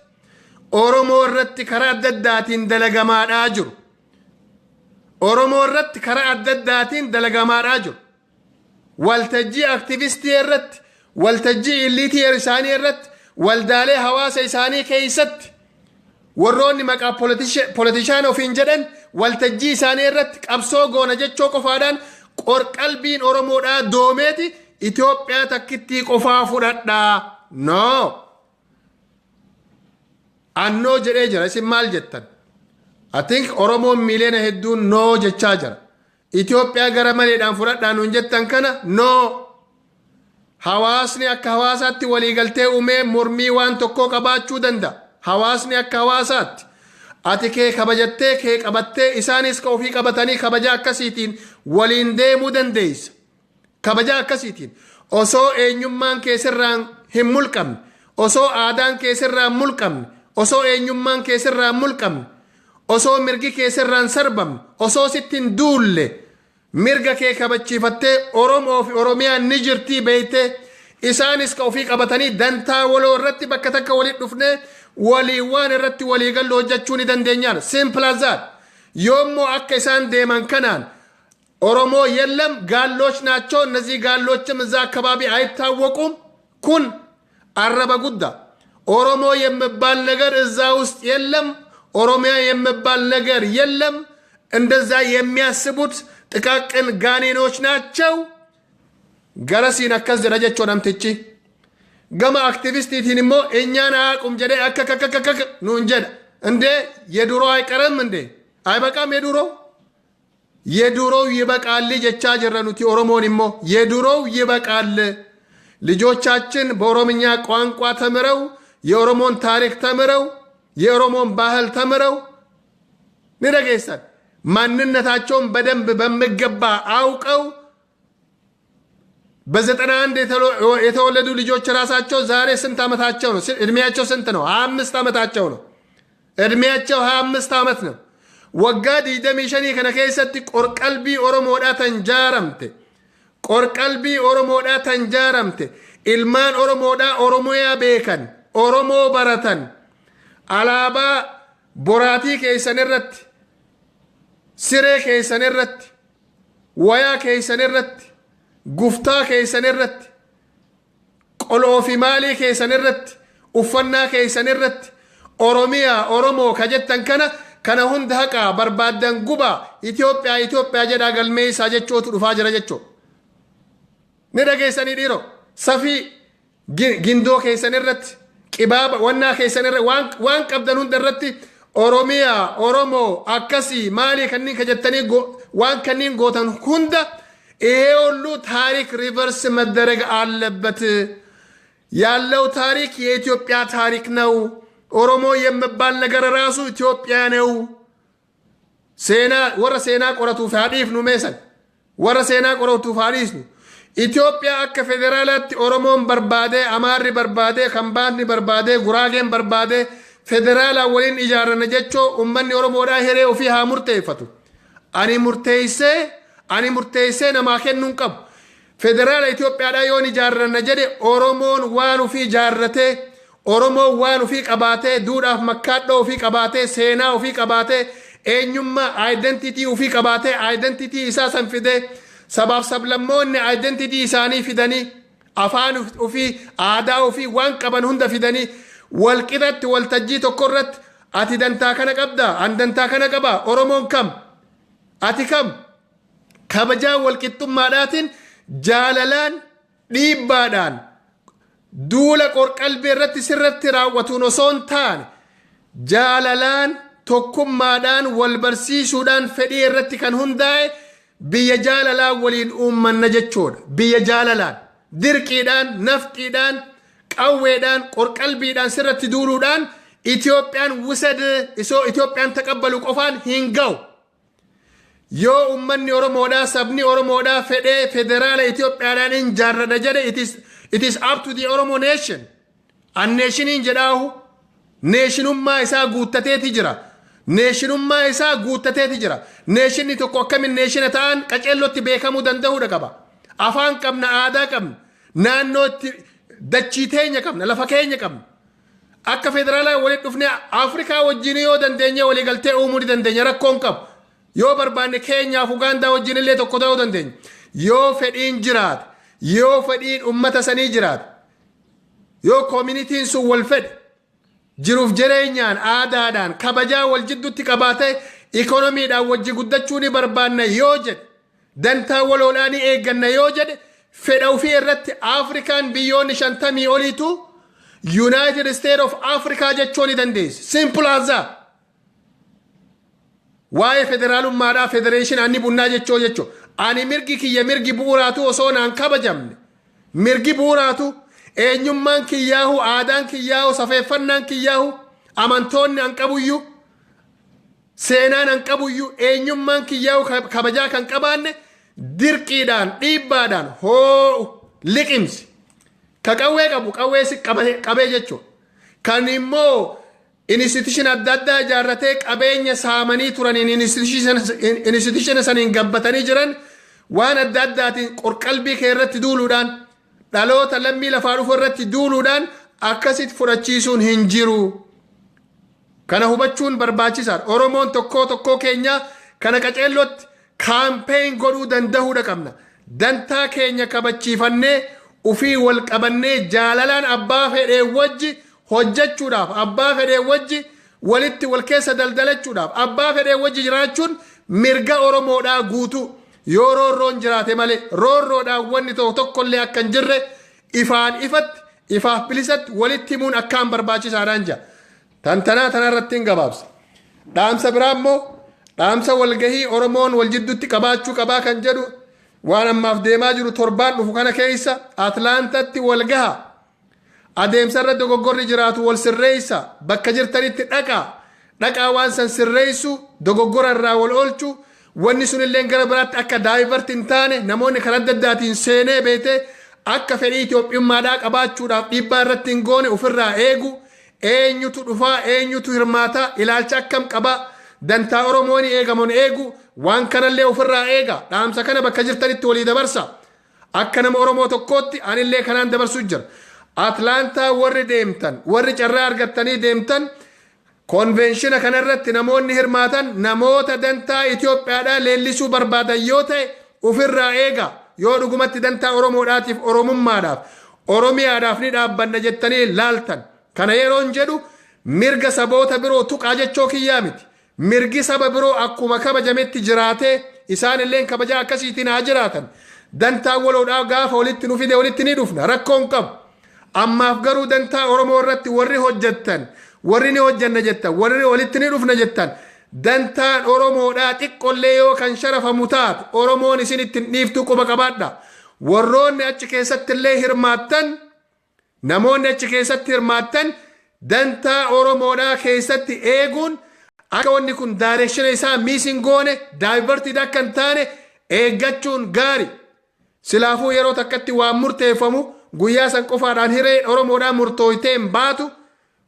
Oromoo irratti karaa adda addaatiin dalagamaadhaa jiru. Oromoo irratti karaa adda addaatiin dalagamaadhaa jiru. Waltajjii aktivistii irratti, waltajjii illiitii isaanii irratti, waldaalee hawaasa isaanii keessatti, warroonni maqaa politician ofiin jedhan waltajjii isaanii irratti qabsoo goona jechoo qofaadhaan qorqalbiin Oromoodhaa doomeeti Itoophiyaa takkittii qofaa fudhadhaa. No. Annoo jedhee jira, isin maal jettan? I think Oromoon miiliyoona hedduun no jechaa jira. Itoophiyaa gara maleedhaan fudhadhaa nuun jettan kana no. Hawaasni akka hawaasaatti waliigaltee uumee mormii waan tokkoo qabaachuu danda'a. Hawaasni akka hawaasaatti. Ati kee kabajattee kee qabattee, isaanis ka ofii qabatanii kabaja akkasiitiin waliin deemuu dandeessa. Kabaja akkasiitiin osoo eenyummaan kee sirraan hin mulqamne, osoo aadaan kee sirraan mulqamne, osoo eenyummaan kee sirraan mulqamne, osoo mirgi kee sirraan sarbamne, osoo sitti hin duulle, mirga kee kabachiifattee, Oromoo fi Oromiyaan ni jirtii beeytee, isaanis ka ofii qabatanii dantaa waloo irratti bakka takka walitti dhufnee walii waan irratti walii gallu hojjechuu ni dandeenyaan. Simple as that. Yoommoo akka isaan deeman kanaan ኦሮሞ የለም፣ ጋሎች ናቸው፣ እነዚህ ጋሎችም እዛ አካባቢ አይታወቁም፣ kun arraba guddaa. ኦሮሞ የሚባል ነገር እዛ ውስጥ የለም፣ ኦሮሚያ የሚባል ነገር የለም፣ እንደዛ የሚያስቡት ጥቃቅን ጋኔኖች ናቸው። Garasiin akkas jedha jechuu namtichi. Gama aktivistiitiin immoo እኛን አያውቁም jedhee akka kakakakak nuun jedha. እንዴ፣ የድሮ አይቀርም እንዴ? አይበቃም? የድሮ የድሮው ይበቃል jechaa jirra nuti. Oromoon immoo የድሮው ይበቃል። ልጆቻችን በኦሮምኛ ቋንቋ ተምረው፣ የኦሮሞን ታሪክ ተምረው፣ የኦሮሞን ባህል ተምረው ni dhageessan, ማንነታቸውን በደንብ በሚገባ አውቀው፣ በ91 የተወለዱ ልጆች ራሳቸው ዛሬ ስንት ዓመታቸው ነው? እድሜያቸው ስንት ነው? 25 ዓመታቸው ነው። እድሜያቸው 25 ዓመት ነው። Waggaa 25 kana keessatti qorqalbii Oromoodhaa tan jaaramte, qorqalbii Oromoodhaa tan jaaramte, ilmaan Oromoodhaa Oromiyaa beekan, Oromoo baratan, alaabaa boraatii keessan irratti, siree keessan irratti, wayaa keessan irratti, guftaa keessan irratti, qoloo fi maalii keessan irratti, uffannaa keessan irratti Oromiyaa, Oromoo ka jettan kana, kana hunda haqaa, barbaaddan gubaa, Itoophiyaa Itoophiyaa jedhaa galmeessaa jechootu dhufaa jira jechoo. Ni dhageessanii dhiiroo? Safii gindoo keessan irratti, qibaaba wannaa keessan irratti, waan qabdan hunda irratti Oromiyaa, Oromoo akkasii maalii kanneen ka jettanii waan kanneen gootan hunda ይሄ ሁሉ ታሪክ reverse መደረግ አለበት። ያለው ታሪክ የኢትዮጵያ ታሪክ ነው። ኦሮሞ የሚባል ነገር ራሱ ኢትዮጵያ ነው። Seenaa warra seenaa qoratuuf haa dhiifnu meesan warra seenaa qoratuuf haa dhiisnu. Itoophiyaa akka federaalaatti Oromoon barbaadee, Amaarri barbaadee, Kambaanni barbaadee, Guraageen barbaadee federaalaa waliin ijaarranna jechoo ummanni Oromoodhaa hiree ofii haa murteeffatu. Ani murteessee namaa kennuu hin qabu. Federaala Itoophiyaadhaa yoon ijaarranna jedhe, Oromoon waan ofii ijaarratee, Oromoon waan ofii qabaatee, duudhaaf makkaadhoo ofii qabaatee, seenaa ofii qabaatee, eenyummaa identity ofii qabaatee, identity isaa san fidee, sabaaf sablammoonni identity isaanii fidanii, afaan ofii, aadaa ofii, waan qaban hunda fidanii, walqixatti waltajjii tokko irratti ati dantaa kana qabda, an dantaa kana qaba, Oromoon kam, ati kam, kabajaa walqixxummaadhaatiin, jaalalaan, dhiibbaadhaan, duula qorqalbii irratti sirratti raawwatuun osoo hin taane, jaalalaan, tokkummaadhaan, wal barsiisuudhaan, fedhii irratti kan hundaa'e biyya jaalalaan waliin uummanna jechuudha. Biyya jaalalaan, dirqiidhaan, nafxiidhaan, qawweedhaan, qorqalbiidhaan sirratti duuluudhaan Itoophiyaan ውሰድ isoo Itoophiyaan taqabbalu qofaan hin ga'u. Yoo ummanni Oromoodhaa, sabni Oromoodhaa fedhee federaala Itoophiyaadhaan hin jaarradha jedhe, it is up to the Oromo nation. An nationiin jedhaahu nationummaa isaa guuttateeti jira. Nationummaa isaa guuttateeti jira. Nationni tokko akkamin nationa ta'an qaceellotti beekamuu danda'uudha qaba. Afaan qabna, aadaa qabna, naannoo itti dachii teenya qabna, lafa keenya qabna. Akka federaalaa walitti dhufnee Afrikaa wajjin yoo dandeenye waliigaltee uumuu ni dandeenya, rakkoon qabu. Yoo barbaanne Keenyaaf Ugaandaa wajjin illee tokko ta'uu dandeenya. Yoo fedhiin jiraate, yoo fedhiin ummata sanii jiraate, yoo communityn sun wal fedhe, jiruuf jireenyaan, aadaadhaan, kabajaa wal jidduutti qabaatee, ikonomiidhaan wajji guddachuu ni barbaanna yoo jedhe, dantaa waloodhaa ni eegganna yoo jedhe, fedha ofii irratti Afrikaan biyyoonni 50 oliitu United States of Africa jechuu ni dandeessi. Simple as that. Waa'ee federaalummaadhaa, federation ani bunnaa jechoo ani mirgi kiyya, mirgi bu'uuraatu osoo naan kabajamne, mirgi bu'uuraatu, eenyummaan kiyyaahu, aadaan kiyyaahu, safeeffannaan kiyyaahu, amantoonni an qabuyyuu, seenaan an qabuyyuu, eenyummaan kiyyaahu kabajaa kan qabaanne, dirqiidhaan, dhiibbaadhaan hoo liqimsi ka qawwee qabu qawwee si qabee jechuudha. Kan immoo institution adda addaa ijaarratee qabeenya saamanii turaniin institution saniin gabbatanii jiran, waan adda addaatiin qorqalbii kee irratti duuluudhaan, dhaloota lammii lafaa dhufu irratti duuluudhaan akkasitti fudhachiisuun hin jiru. Kana hubachuun barbaachisaadha. Oromoon tokkoo tokkoo keenya kana qaceellootti campaign godhuu danda'uudha qabna. Dantaa keenya kabachiifannee, ufii wal qabannee, jaalalaan abbaa fedhee wajji hojjechuudhaaf, abbaa fedhee wajji walitti wal keessa daldalachuudhaaf, abbaa fedhee wajji jiraachuun mirga Oromoodhaa guutuu, yoo roorroon jiraate malee roorroodhaan wanni tokko tokkollee akka hin jirre ifaan ifatti, ifaaf bilisatti walitti himuun akkaan barbaachisaadhaan jira. Tantanaa tanarratti hin gabaabsa. Dhaamsa biraa immoo dhaamsa walgahii Oromoon wal jidduutti qabaachuu qabaa kan jedhu, waan ammaaf deemaa jiru, torbaan dhufu kana keessa Atlaantatti wal gaha. Adeemsa irra dogoggorri jiraatu wal sirreessa. Bakka jirtanitti dhaqaa. Dhaqaa, waan san sirreessu, dogoggora irraa wal oolchu, wanni sunillee gara biraatti akka divert hin taane, namoonni karaa adda addaatiin seenee beetee akka fedhii Itoophiyummaadhaa qabaachuudhaaf dhiibbaa irratti hin goone ofirraa eegu. Eenyutu dhufaa, eenyutu hirmaataa, ilaalcha akkam qabaa, dantaa Oromoon eegamoon eegu, waan kanallee ofirraa eega. Dhaamsa kana bakka jirtanitti walii dabarsa. Akka nama Oromoo tokkootti anillee kanaan dabarsuu jira. Atlaantaa warri deemtan, warri carraa argattanii deemtan, conventiona kanarratti namoonni hirmaatan namoota dantaa Itoophiyaadhaa leellisuu barbaadan yoo ta'e ofirraa eega. Yoo dhugumatti dantaa Oromoodhaatiif, Oromummaadhaaf, Oromiyaadhaaf ni dhaabbanna jettanii laaltan. Kana yeroon jedhu mirga saboota biroo tuqaa jechoo kiyyaa miti. Mirgi saba biroo akkuma kabajametti jiraatee, isaan illeen kabajaa akkasiitiin haa jiraatan. Dantaa waloodhaa gaafa walitti nu fide walitti ni dhufna, rakkoon qabu. Ammaaf garuu dantaa Oromoo irratti warri hojjettan, warri ni hojjanna jettan, warri walitti ni dhufna jettan. Dantaan Oromoodhaa xiqqollee yoo kan sharafamu taate, Oromoon isin ittiin dhiiftuu quba qabaadha. Warroonni achi keessatti illee hirmaattan, namoonni achi keessatti hirmaattan, dantaa Oromoodhaa keessatti eeguun akka wanni kun direction isaa miss hin goone, diverted akka hin taane eeggachuun gaari. Silaafuu yeroo takkatti waan murteeffamu guyyaa san qofaadhaan hiree Oromoodhaa murtooytee hin baatu.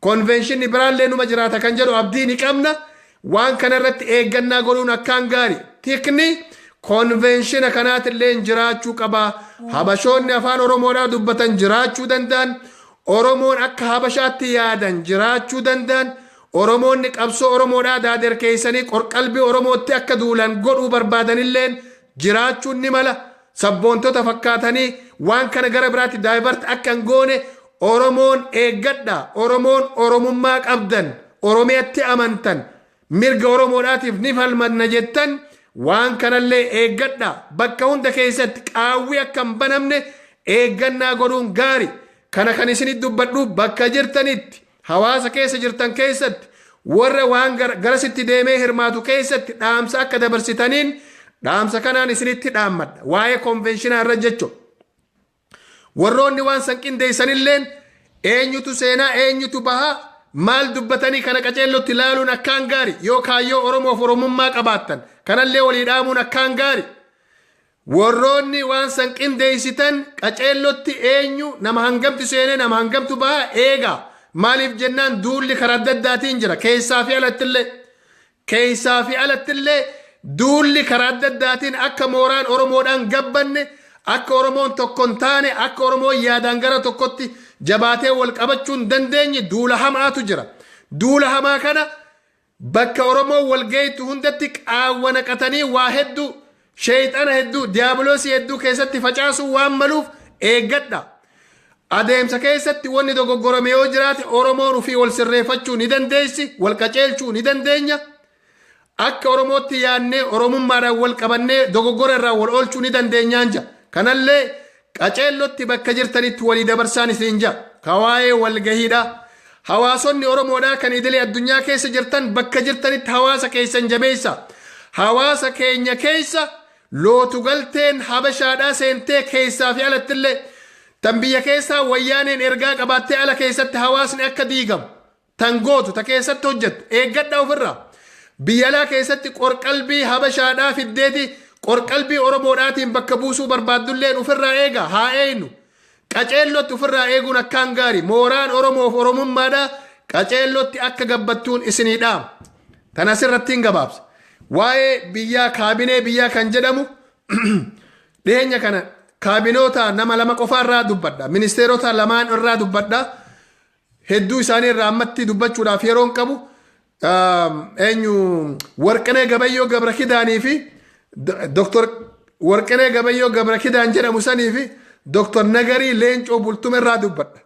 Conventionni biraallee numa jiraata kan jedhu abdii ni qabna. Waan kanarratti eeggannaa godhuun akkaan gaari. Tikni conventiona kanaatillee jiraachuu qaba. Habashoonni afaan Oromoodhaa dubbatan jiraachuu danda'an. Oromoon akka Habashaatti yaadan jiraachuu danda'an. Oromoonni qabsoo Oromoodhaa daaderkeessanii qorqalbii Oromootti akka duulan godhuu barbaadanilleen jiraachuun ni mala. Sabboontota fakkaatanii waan kana gara biraatti divert akka hin goone Oromoon eeggadha. Oromoon Oromummaa qabdan, Oromiyatti amantan, mirga Oromoodhaatiif ni falmanna jettan, waan kanallee eeggadha. Bakka hunda keessatti qaawwi akka hin banamne eeggannaa godhuun gaari. Kana kan isinit dubbadhu bakka jirtanitti, hawaasa keessa jirtan keessatti, warra waan garasitti deemee hirmaatu keessatti dhaamsa akka dabarsitaniin dhaamsa kanaan isinitti dhaammadha. Waa'ee conventionaa irra jechuudha. Warroonni waan san qindeessanilleen eenyutu seenaa, eenyutu bahaa, maal dubbatanii, kana qaceellotti ilaaluun akkaan gaari. Yoo kaayyoo Oromoof Oromummaa qabaattan, kanallee walii dhaamuun akkaan gaari. Warroonni waan san qindeessitan qaceellotti eenyu, nama hangamtu seenee, nama hangamtu bahaa eegaa. Maaliif jennaan, duulli karaa adda addaatiin jira, keessaa fi alattillee. Keessaa fi alattillee duulli karaa adda addaatiin akka mooraan Oromoodhaan gabbanne, akka Oromoon tokko hin taane, akka Oromoon yaadaan gara tokkotti jabaatee wal qabachuu hin dandeenye duula hamaatu jira. Duula hamaa kana bakka Oromoon wal geeytu hundatti qaawwa naqatanii waa hedduu, sheeyxana hedduu, diiyaabiloosii hedduu keessatti facaasuu waan maluuf eeggadha. Adeemsa keessatti wanni dogoggorame yoo jiraate, Oromoon ofii wal sirreeffachuu ni dandeessi, wal qaceelchuu ni dandeenya. Akka Oromootti yaadnee, Oromummaadhaan wal qabannee, dogoggora irraa wal oolchuu ni dandeenyaan jira. Kanallee qaceellotti bakka jirtanitti walii dabarsaan isin jira. Ka waa'ee walgahiidha. Hawaasonni Oromoodhaa kan idilee addunyaa keessa jirtan, bakka jirtanitti hawaasa keessan jabeessa. Hawaasa keenya keessa lootu galteen Habashaadhaa seentee, keessaa fi alattillee, tan biyya keessaa Wayyaaneen ergaa qabaattee ala keessatti hawaasni akka diigamu tan gootu, ta keessatti hojjettu, eeggadha ofirraa. Biyya alaa keessatti qorqalbii Habashaadhaa fiddeeti qorqalbii Oromoodhaatiin bakka buusuu barbaaddulleen ofirraa eega, haa eeynu. Qaceellotti ofirraa eeguun akkaan gaari. Mooraan Oromoof Oromummaadhaa qaceellotti akka gabbattuun isinii dhaama. Tan asirratti hin gabaabsa. Waa'ee biyyaa, kaabinee biyyaa kan jedhamu, dhiyeenya kana kaabinoota nama lama qofa irraa dubbadha. Ministeerota lamaan irraa dubbadha. Hedduu isaanii irraa ammatti dubbachuudhaaf yeroon qabu. Eenyu, Warqinee Gabayyoo Gabra Kidaanii fi Dr. Warqinee Gabayyoo Gabra Kidaan jedhamu sanii fi Dr. Nagarii Leencoo Bultume irraa dubbadha.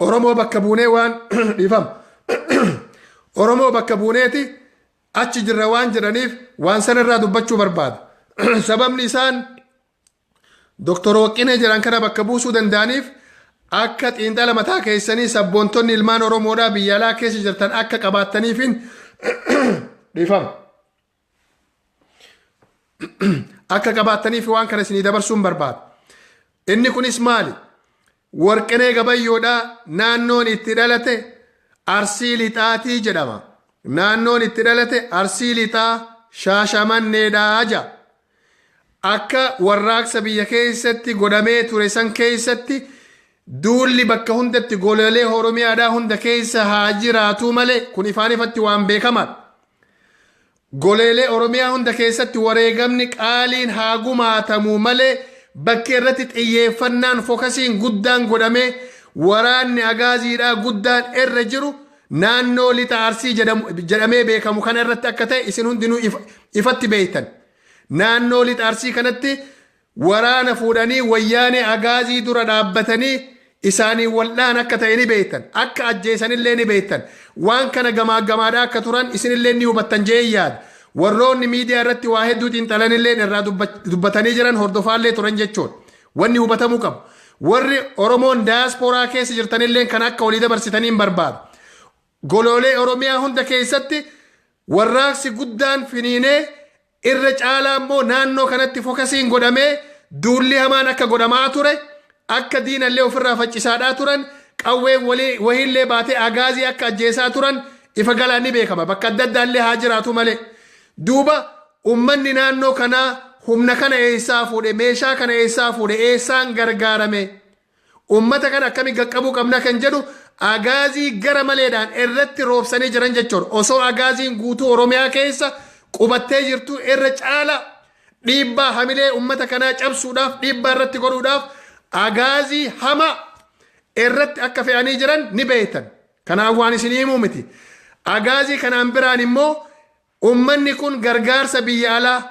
Oromoo bakka buunee waan dhiifama. Oromoo bakka buuneeti achi jirra waan jedhaniif waan sana irraa dubbachuu barbaada. Sababni isaan Dr. Warqinee jedhan kana bakka buusuu danda'aniif, akka xiinxala mataa keessanii sabboontonni ilmaan Oromoodhaa biyya alaa keessa jirtan akka qabaattaniifin dhiifama. Akka qabaattaniif waan kana isinii dabarsuun barbaada. Inni kunis maali? Warqinee Gabayyoodhaa naannoon itti dhalate Arsii Lixaatii jedhama. Naannoon itti dhalate Arsii Lixaa, Shaashamanneedhaa jedha. Akka warraaqsa biyya keessatti godhamee ture san keessatti duulli bakka hundatti goleelee Oromiyaadhaa hunda keessa haa jiraatu malee, kun ifaan ifatti waan beekamaadha. Goleelee Oromiyaa hunda keessatti wareegamni qaaliin haa gumaatamu malee, bakki irratti xiyyeeffannaan, focusiin guddaan godhamee waraanni agaaziidhaa guddaan irra jiru naannoo Lixa Arsii jedhamee beekamu kana irratti akka ta'e isin hundinuu ifatti beektan. Naannoo Lixa Arsii kanatti waraana fuudhanii Wayyaanee agaazii dura dhaabbatanii isaanii waldhaan akka ta'e ni beektan. Akka ajjeesanillee ni beektan. Waan kana gamaa gamaadhaa akka turan isinillee ni hubattan jee yaada. Warroonni miidiyaa irratti waa hedduu xiinxalanillee irraa dubbatanii jiran, hordofaallee turan jechuudha. Wanni hubatamuu qabu. Warri Oromoon daayaspooraa keessa jirtanillee kan akka walii dabarsitanii hin barbaadu. Goloolee Oromiyaa hunda keessatti warraaqsi guddaan finiinee, irra caalaa immoo naannoo kanatti focusiin godhamee duulli hamaan akka godhamaa ture, akka diinallee ofirraa faccisaadhaa turan, qawween wahiillee baatee agaazii akka ajjeesaa turan ifa galaan ni beekama. Bakka adda addaallee haa jiraatu malee. Duuba ummanni naannoo kanaa humna kana eessaa fuudhe? Meeshaa kana eessaa fuudhe? Eessaan gargaarame? Ummata kana akkamii qaqqabuu qabna kan jedhu agaazii gara maleedhaan irratti roobsanii jiran jechuudha. Osoo agaaziin guutuu Oromiyaa keessa qubattee jirtu, irra caala dhiibbaa hamilee ummata kanaa cabsuudhaaf, dhiibbaa irratti godhuudhaaf agaazii hama irratti akka fe'anii jiran ni beektan. Kanaaf waan isin himuu miti. Agaazii kanaan biraan immoo ummanni kun gargaarsa biyya alaa,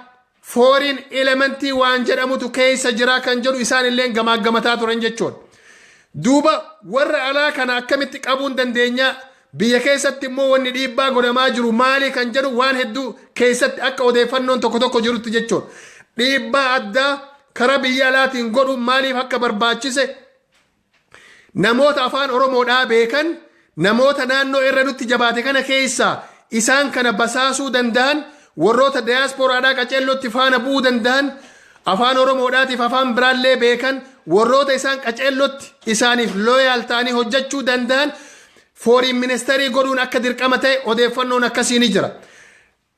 foreign elementii waan jedhamutu keessa jira kan jedhu isaan illee gamaaggamataa turan jechuudha. Duuba warra alaa kana akkamitti qabuun dandeenya? Biyya keessatti immoo wanni dhiibbaa godhamaa jiru maali kan jedhu waan hedduu keessatti akka odeeffannoon tokko tokko jirutti jechuudha. Dhiibbaa addaa karaa biyya alaatiin godhuun maaliif akka barbaachise, namoota afaan Oromoodhaa beekan, namoota naannoo irra nutti jabaate kana keessaa isaan kana basaasuu danda'an, warroota diyaasporaadhaa qaceellootti faana bu'uu danda'an, afaan Oromoodhaatiif afaan biraallee beekan, warroota isaan qaceellootti isaaniif loyal ta'anii hojjechuu danda'an foreign ministerii godhuun akka dirqama ta'e odeeffannoon akkasii ni jira.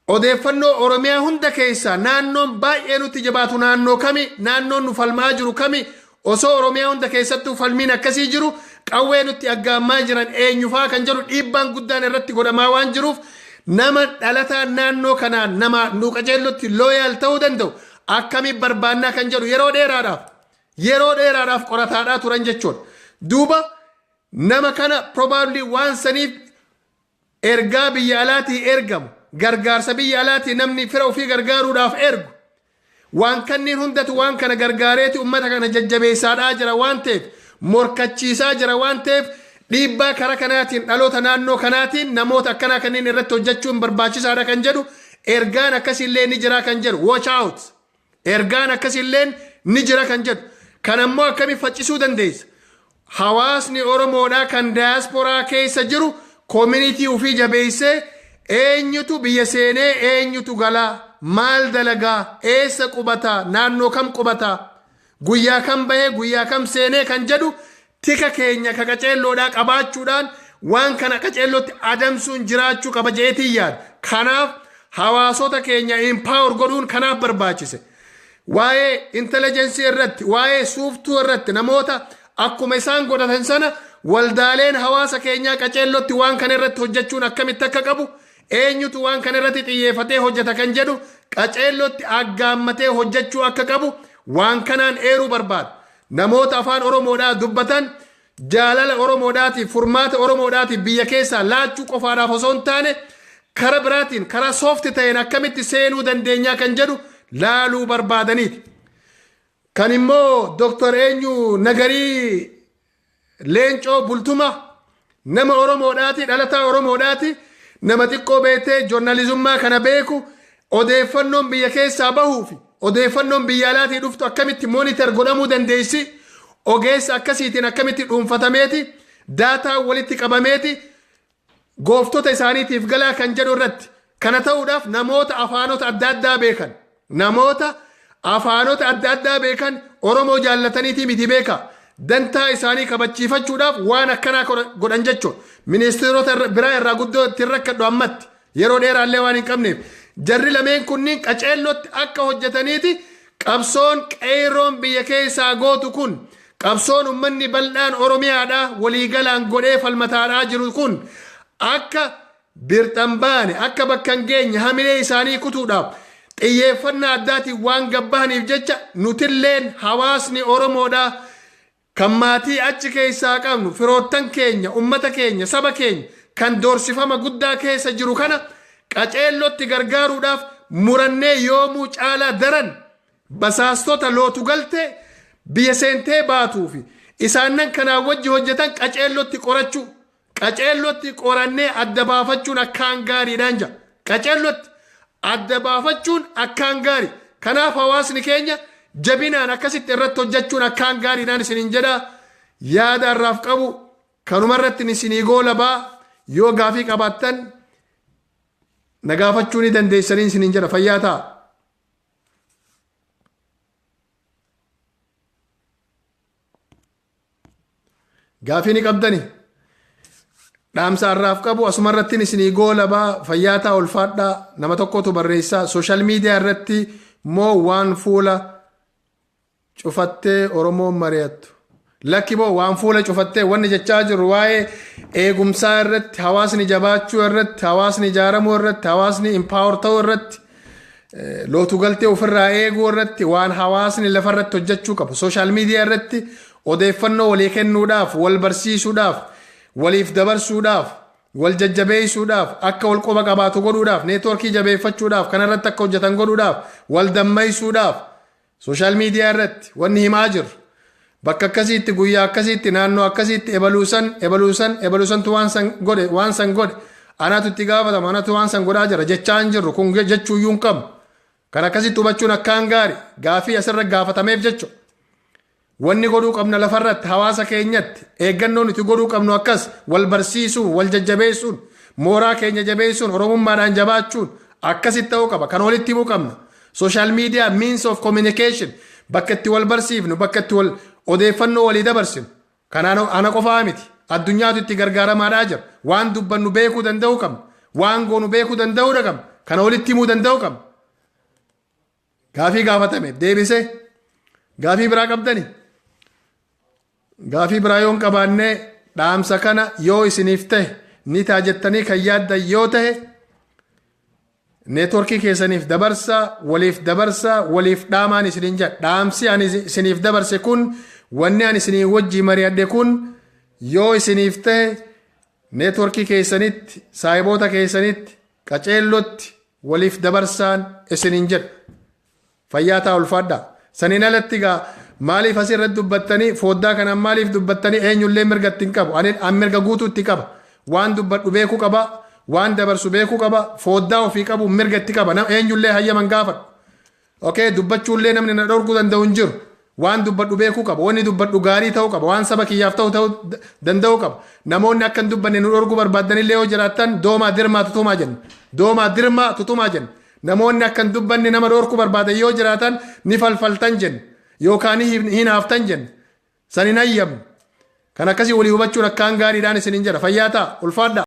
Odeeffannoo Oromiyaa hunda keessaa naannoon baay'ee nutti jabaatu naannoo kami? Naannoon nu falmaa jiru kami? Osoo Oromiyaa hunda keessattuu falmiin akkasii jiru, qawwee nutti aggaammaa jiran eenyufaa kan jedhu dhiibbaan guddaan irratti godhamaa waan jiruuf, nama dhalataa naannoo kanaan nama nu qajeellotti loyal ta'uu danda'u akkamii barbaannaa kan jedhu yeroo dheeraadhaaf qorataadhaa turan jechuudha. Duuba nama kana probably waan saniif ergaa biyya alaatii ergamu, gargaarsa biyya alaatii namni fira ofii gargaaruudhaaf ergu, waan kanniin hundatu waan kana gargaareeti ummata kana jajjabeessaadhaa jira waan ta'eef, morkachiisaa jira waan ta'eef, dhiibbaa kara kanaatiin dhaloota naannoo kanaatiin namoota akkanaa kanneen irratti hojjechuun barbaachisaadha kan jedhu ergaan akkasiillee ni jira kan jedhu, watch out, ergaan akkasiillee ni jira kan jedhu. Kan ammoo akkamii faccisuu dandeessa? Hawaasni Oromoodhaa kan daayasporaa keessa jiru community ofii jabeessee, eenyutu biyya seenee, eenyutu galaa, maal dalagaa, eessa qubataa, naannoo kam qubataa, guyyaa kam bahee, guyyaa kam seenee kan jedhu tika keenya ka qaceelloodhaa qabaachuudhaan waan kana qaceellootti adamsuun jiraachuu qaba jeetii yaada. Kanaaf hawaasota keenya empower godhuun kanaaf barbaachise. Waa'ee intelligence irratti, waa'ee suuftuu irratti, namoota akkuma isaan godhatan sana waldaaleen hawaasa keenyaa qaceellootti waan kana irratti hojjechuun akkamitti akka qabu, eenyutu waan kana irratti xiyyeeffatee hojjeta kan jedhu qaceellootti aggaammatee hojjechuu akka qabu waan kanaan eeruu barbaada. Namoota afaan Oromoodhaa dubbatan jaalala Oromoodhaatiif, furmaata Oromoodhaatiif biyya keessaa laachuu qofaadhaaf osoo hin taane, kara biraatiin karaa soft ta'een akkamitti seenuu dandeenyaa kan jedhu laaluu barbaadaniiti. Kan immoo Dooktar eenyu Nagarii Leencoo Bultuma nama Oromoodhaati, dhalataa Oromoodhaati, nama xiqqoo beektee joornaalizummaa kana beeku, odeeffannoon biyya keessaa bahuu fi odeeffannoon biyya alaatii dhuftu akkamitti monitor godhamuu dandeessi, ogeessa akkasiitiin akkamitti dhuunfatameeti data walitti qabameeti gooftota isaaniitiif galaa kan jedhu irratti. Kana ta'uudhaaf namoota afaanota adda addaa beekan, namoota afaanota adda addaa beekan, Oromoo jaallataniitii miti beeka, dantaa isaanii kabachiifachuudhaaf waan akkanaa godhan jechuudha. Ministeerota biraa irraa guddoo ittiin rakkadhu ammatti yeroo dheeraallee waan hin qabneef, jarri lameen kunniin qaceellootti akka hojjetaniiti qabsoon qeerroon biyya keessaa gootu kun, qabsoon ummanni bal'aan Oromiyaadha waliigalaan godhee falmataadhaa jiru kun akka birxan baane, akka bakka hin geenye hamilee isaanii kutuudhaaf xiyyeeffannaa addaatiin waan gabbahaniif jecha, nutilleen hawaasni Oromoodhaa kan maatii achi keessaa qabnu, firoottan keenya, ummata keenya, saba keenya kan doorsifama guddaa keessa jiru kana qaceellotti gargaaruudhaaf murannee yoomuu caalaa daran basaastota lootu galtee biyya seentee baatuu fi isaannan kanaan wajji hojjetan qaceellotti qorachuu, qaceellotti qorannee adda baafachuun akkaan gaariidhaan jira. Qaceellotti adda baafachuun akkaan gaarii. Kanaaf hawaasni keenya jabinaan akkasitti irratti hojjechuun akkaan gaariidhaan isiniin jedha. Yaada irraaf qabu kanuma irratti isinii goolabaa. Yoo gaafii qabaattan na gaafachuu ni dandeessanii isiniin jedha. Fayyaa ta'a. Gaafii ni qabdani. Dhaamsa har'aaf qabu asuma irrattiin isinii goolabaa. Fayyaa ta'a, ulfaadhaa. Nama tokkotu barreessaa social media irratti moo waan fuula cufattee Oromoon mari'attu? Lakki boo, waan fuula cufattee wanni jechaa jiru waa'ee eegumsaa irratti, hawaasni jabaachuu irratti, hawaasni ijaaramuu irratti, hawaasni empower ta'uu irratti, lootu galtee ofirraa eeguu irratti, waan hawaasni lafarratti hojjechuu qabu. Social media irratti odeeffannoo walii kennuudhaaf, wal barsiisuudhaaf, waliif dabarsuudhaaf, wal jajjabeessuudhaaf, akka wal quba qabaatu godhuudhaaf, networkii jabeeffachuudhaaf, kanarratti akka hojjetan godhuudhaaf, wal dammaysuudhaaf social media irratti wanni himaa jirru. Bakka akkasiitti, guyyaa akkasiitti, naannoo akkasiitti ebaluusan, ebaluusan, ebaluusantu waan san godhe, waan san godhe, anatu itti gaafatama, anatu waan san godhaa jira jechaa hin jirru. Kun jechuuyyuu hin qabnu. Kan akkasitti hubachuun akkaan gaari. Gaafii asirra gaafatameef jechuudha. Wanni godhuu qabna lafarratti hawaasa keenyatti eeggannoo nuti godhuu qabnu akkas wal barsiisuun, wal jajjabeessuun, mooraa keenya jabeessuun, oromummaadhaan jabaachuun akkasitti ta'uu qaba. Kan walitti himuu qabna. Social media means of communication, bakka itti wal barsiifnu, bakka itti wal odeeffannoo walii dabarsinu. Kanaan ana qofaa miti. Addunyaatu itti gargaaramaadhaa jira. Waan dubbannu beekuu danda'uu qabna. Waan goonu beekuu danda'uu qabna. Kana walitti himuu danda'uu qabna. Gaafii gaafatameef deebisee. Gaafii biraa qabdani? Gaafii biraa yoo hin qabaanne, dhaamsa kana yoo isiniif ta'e ni ta'a jettanii kan yaaddan yoo ta'e, networkii keessaniif dabarsaa, waliif dabarsaa, waliif dhaamaan isiniin jedha. Dhaamsi ani isiniif dabarse kun, wanni ani isinii wajjii mari'adhe kun yoo isiniif ta'e, networkii keessanitti, saayiboota keessanitti qaceellotti waliif dabarsaan isiniin jedha. Fayyaa ta'a, ulfaadhaa. Saniin alatti gaa maaliif asirratti dubbattanii, fooddaa kanaan maaliif dubbattanii? Eenyullee mirga ittiin qabu. Ani mirga guutuu itti qaba. Waan dubbadhu beekuu qaba. Waan dabarsu beekuu qaba. Fooddaa ofii qabu mirga itti qaba. Eenyullee hayyaman gaafadhu. Okay, dubbachuullee namni na dhorkuu danda'u hin jiru. Waan dubbadhu beekuu qaba. Wanni dubbadhu gaarii ta'uu qaba. Waan saba kiyyaaf ta'u ta'uu danda'uu qaba. Namoonni akka hin dubbanne nu dhorkuu barbaaddanillee yoo jiraattan, doomaa dirmaa tutumaa jenna. Doomaa dirmaa tutumaa jenna. Namoonni akka hin dubbanne nama dhorkuu barbaadan yoo jiraatan, ni falfaltan jenna. Yookaan hin haaftan jenna. San hin hayyamnu. Kan akkasii walii hubachuun akkaan gaariidhaan isiniin jedha. Fayyaa ta'a. Ulfaadha.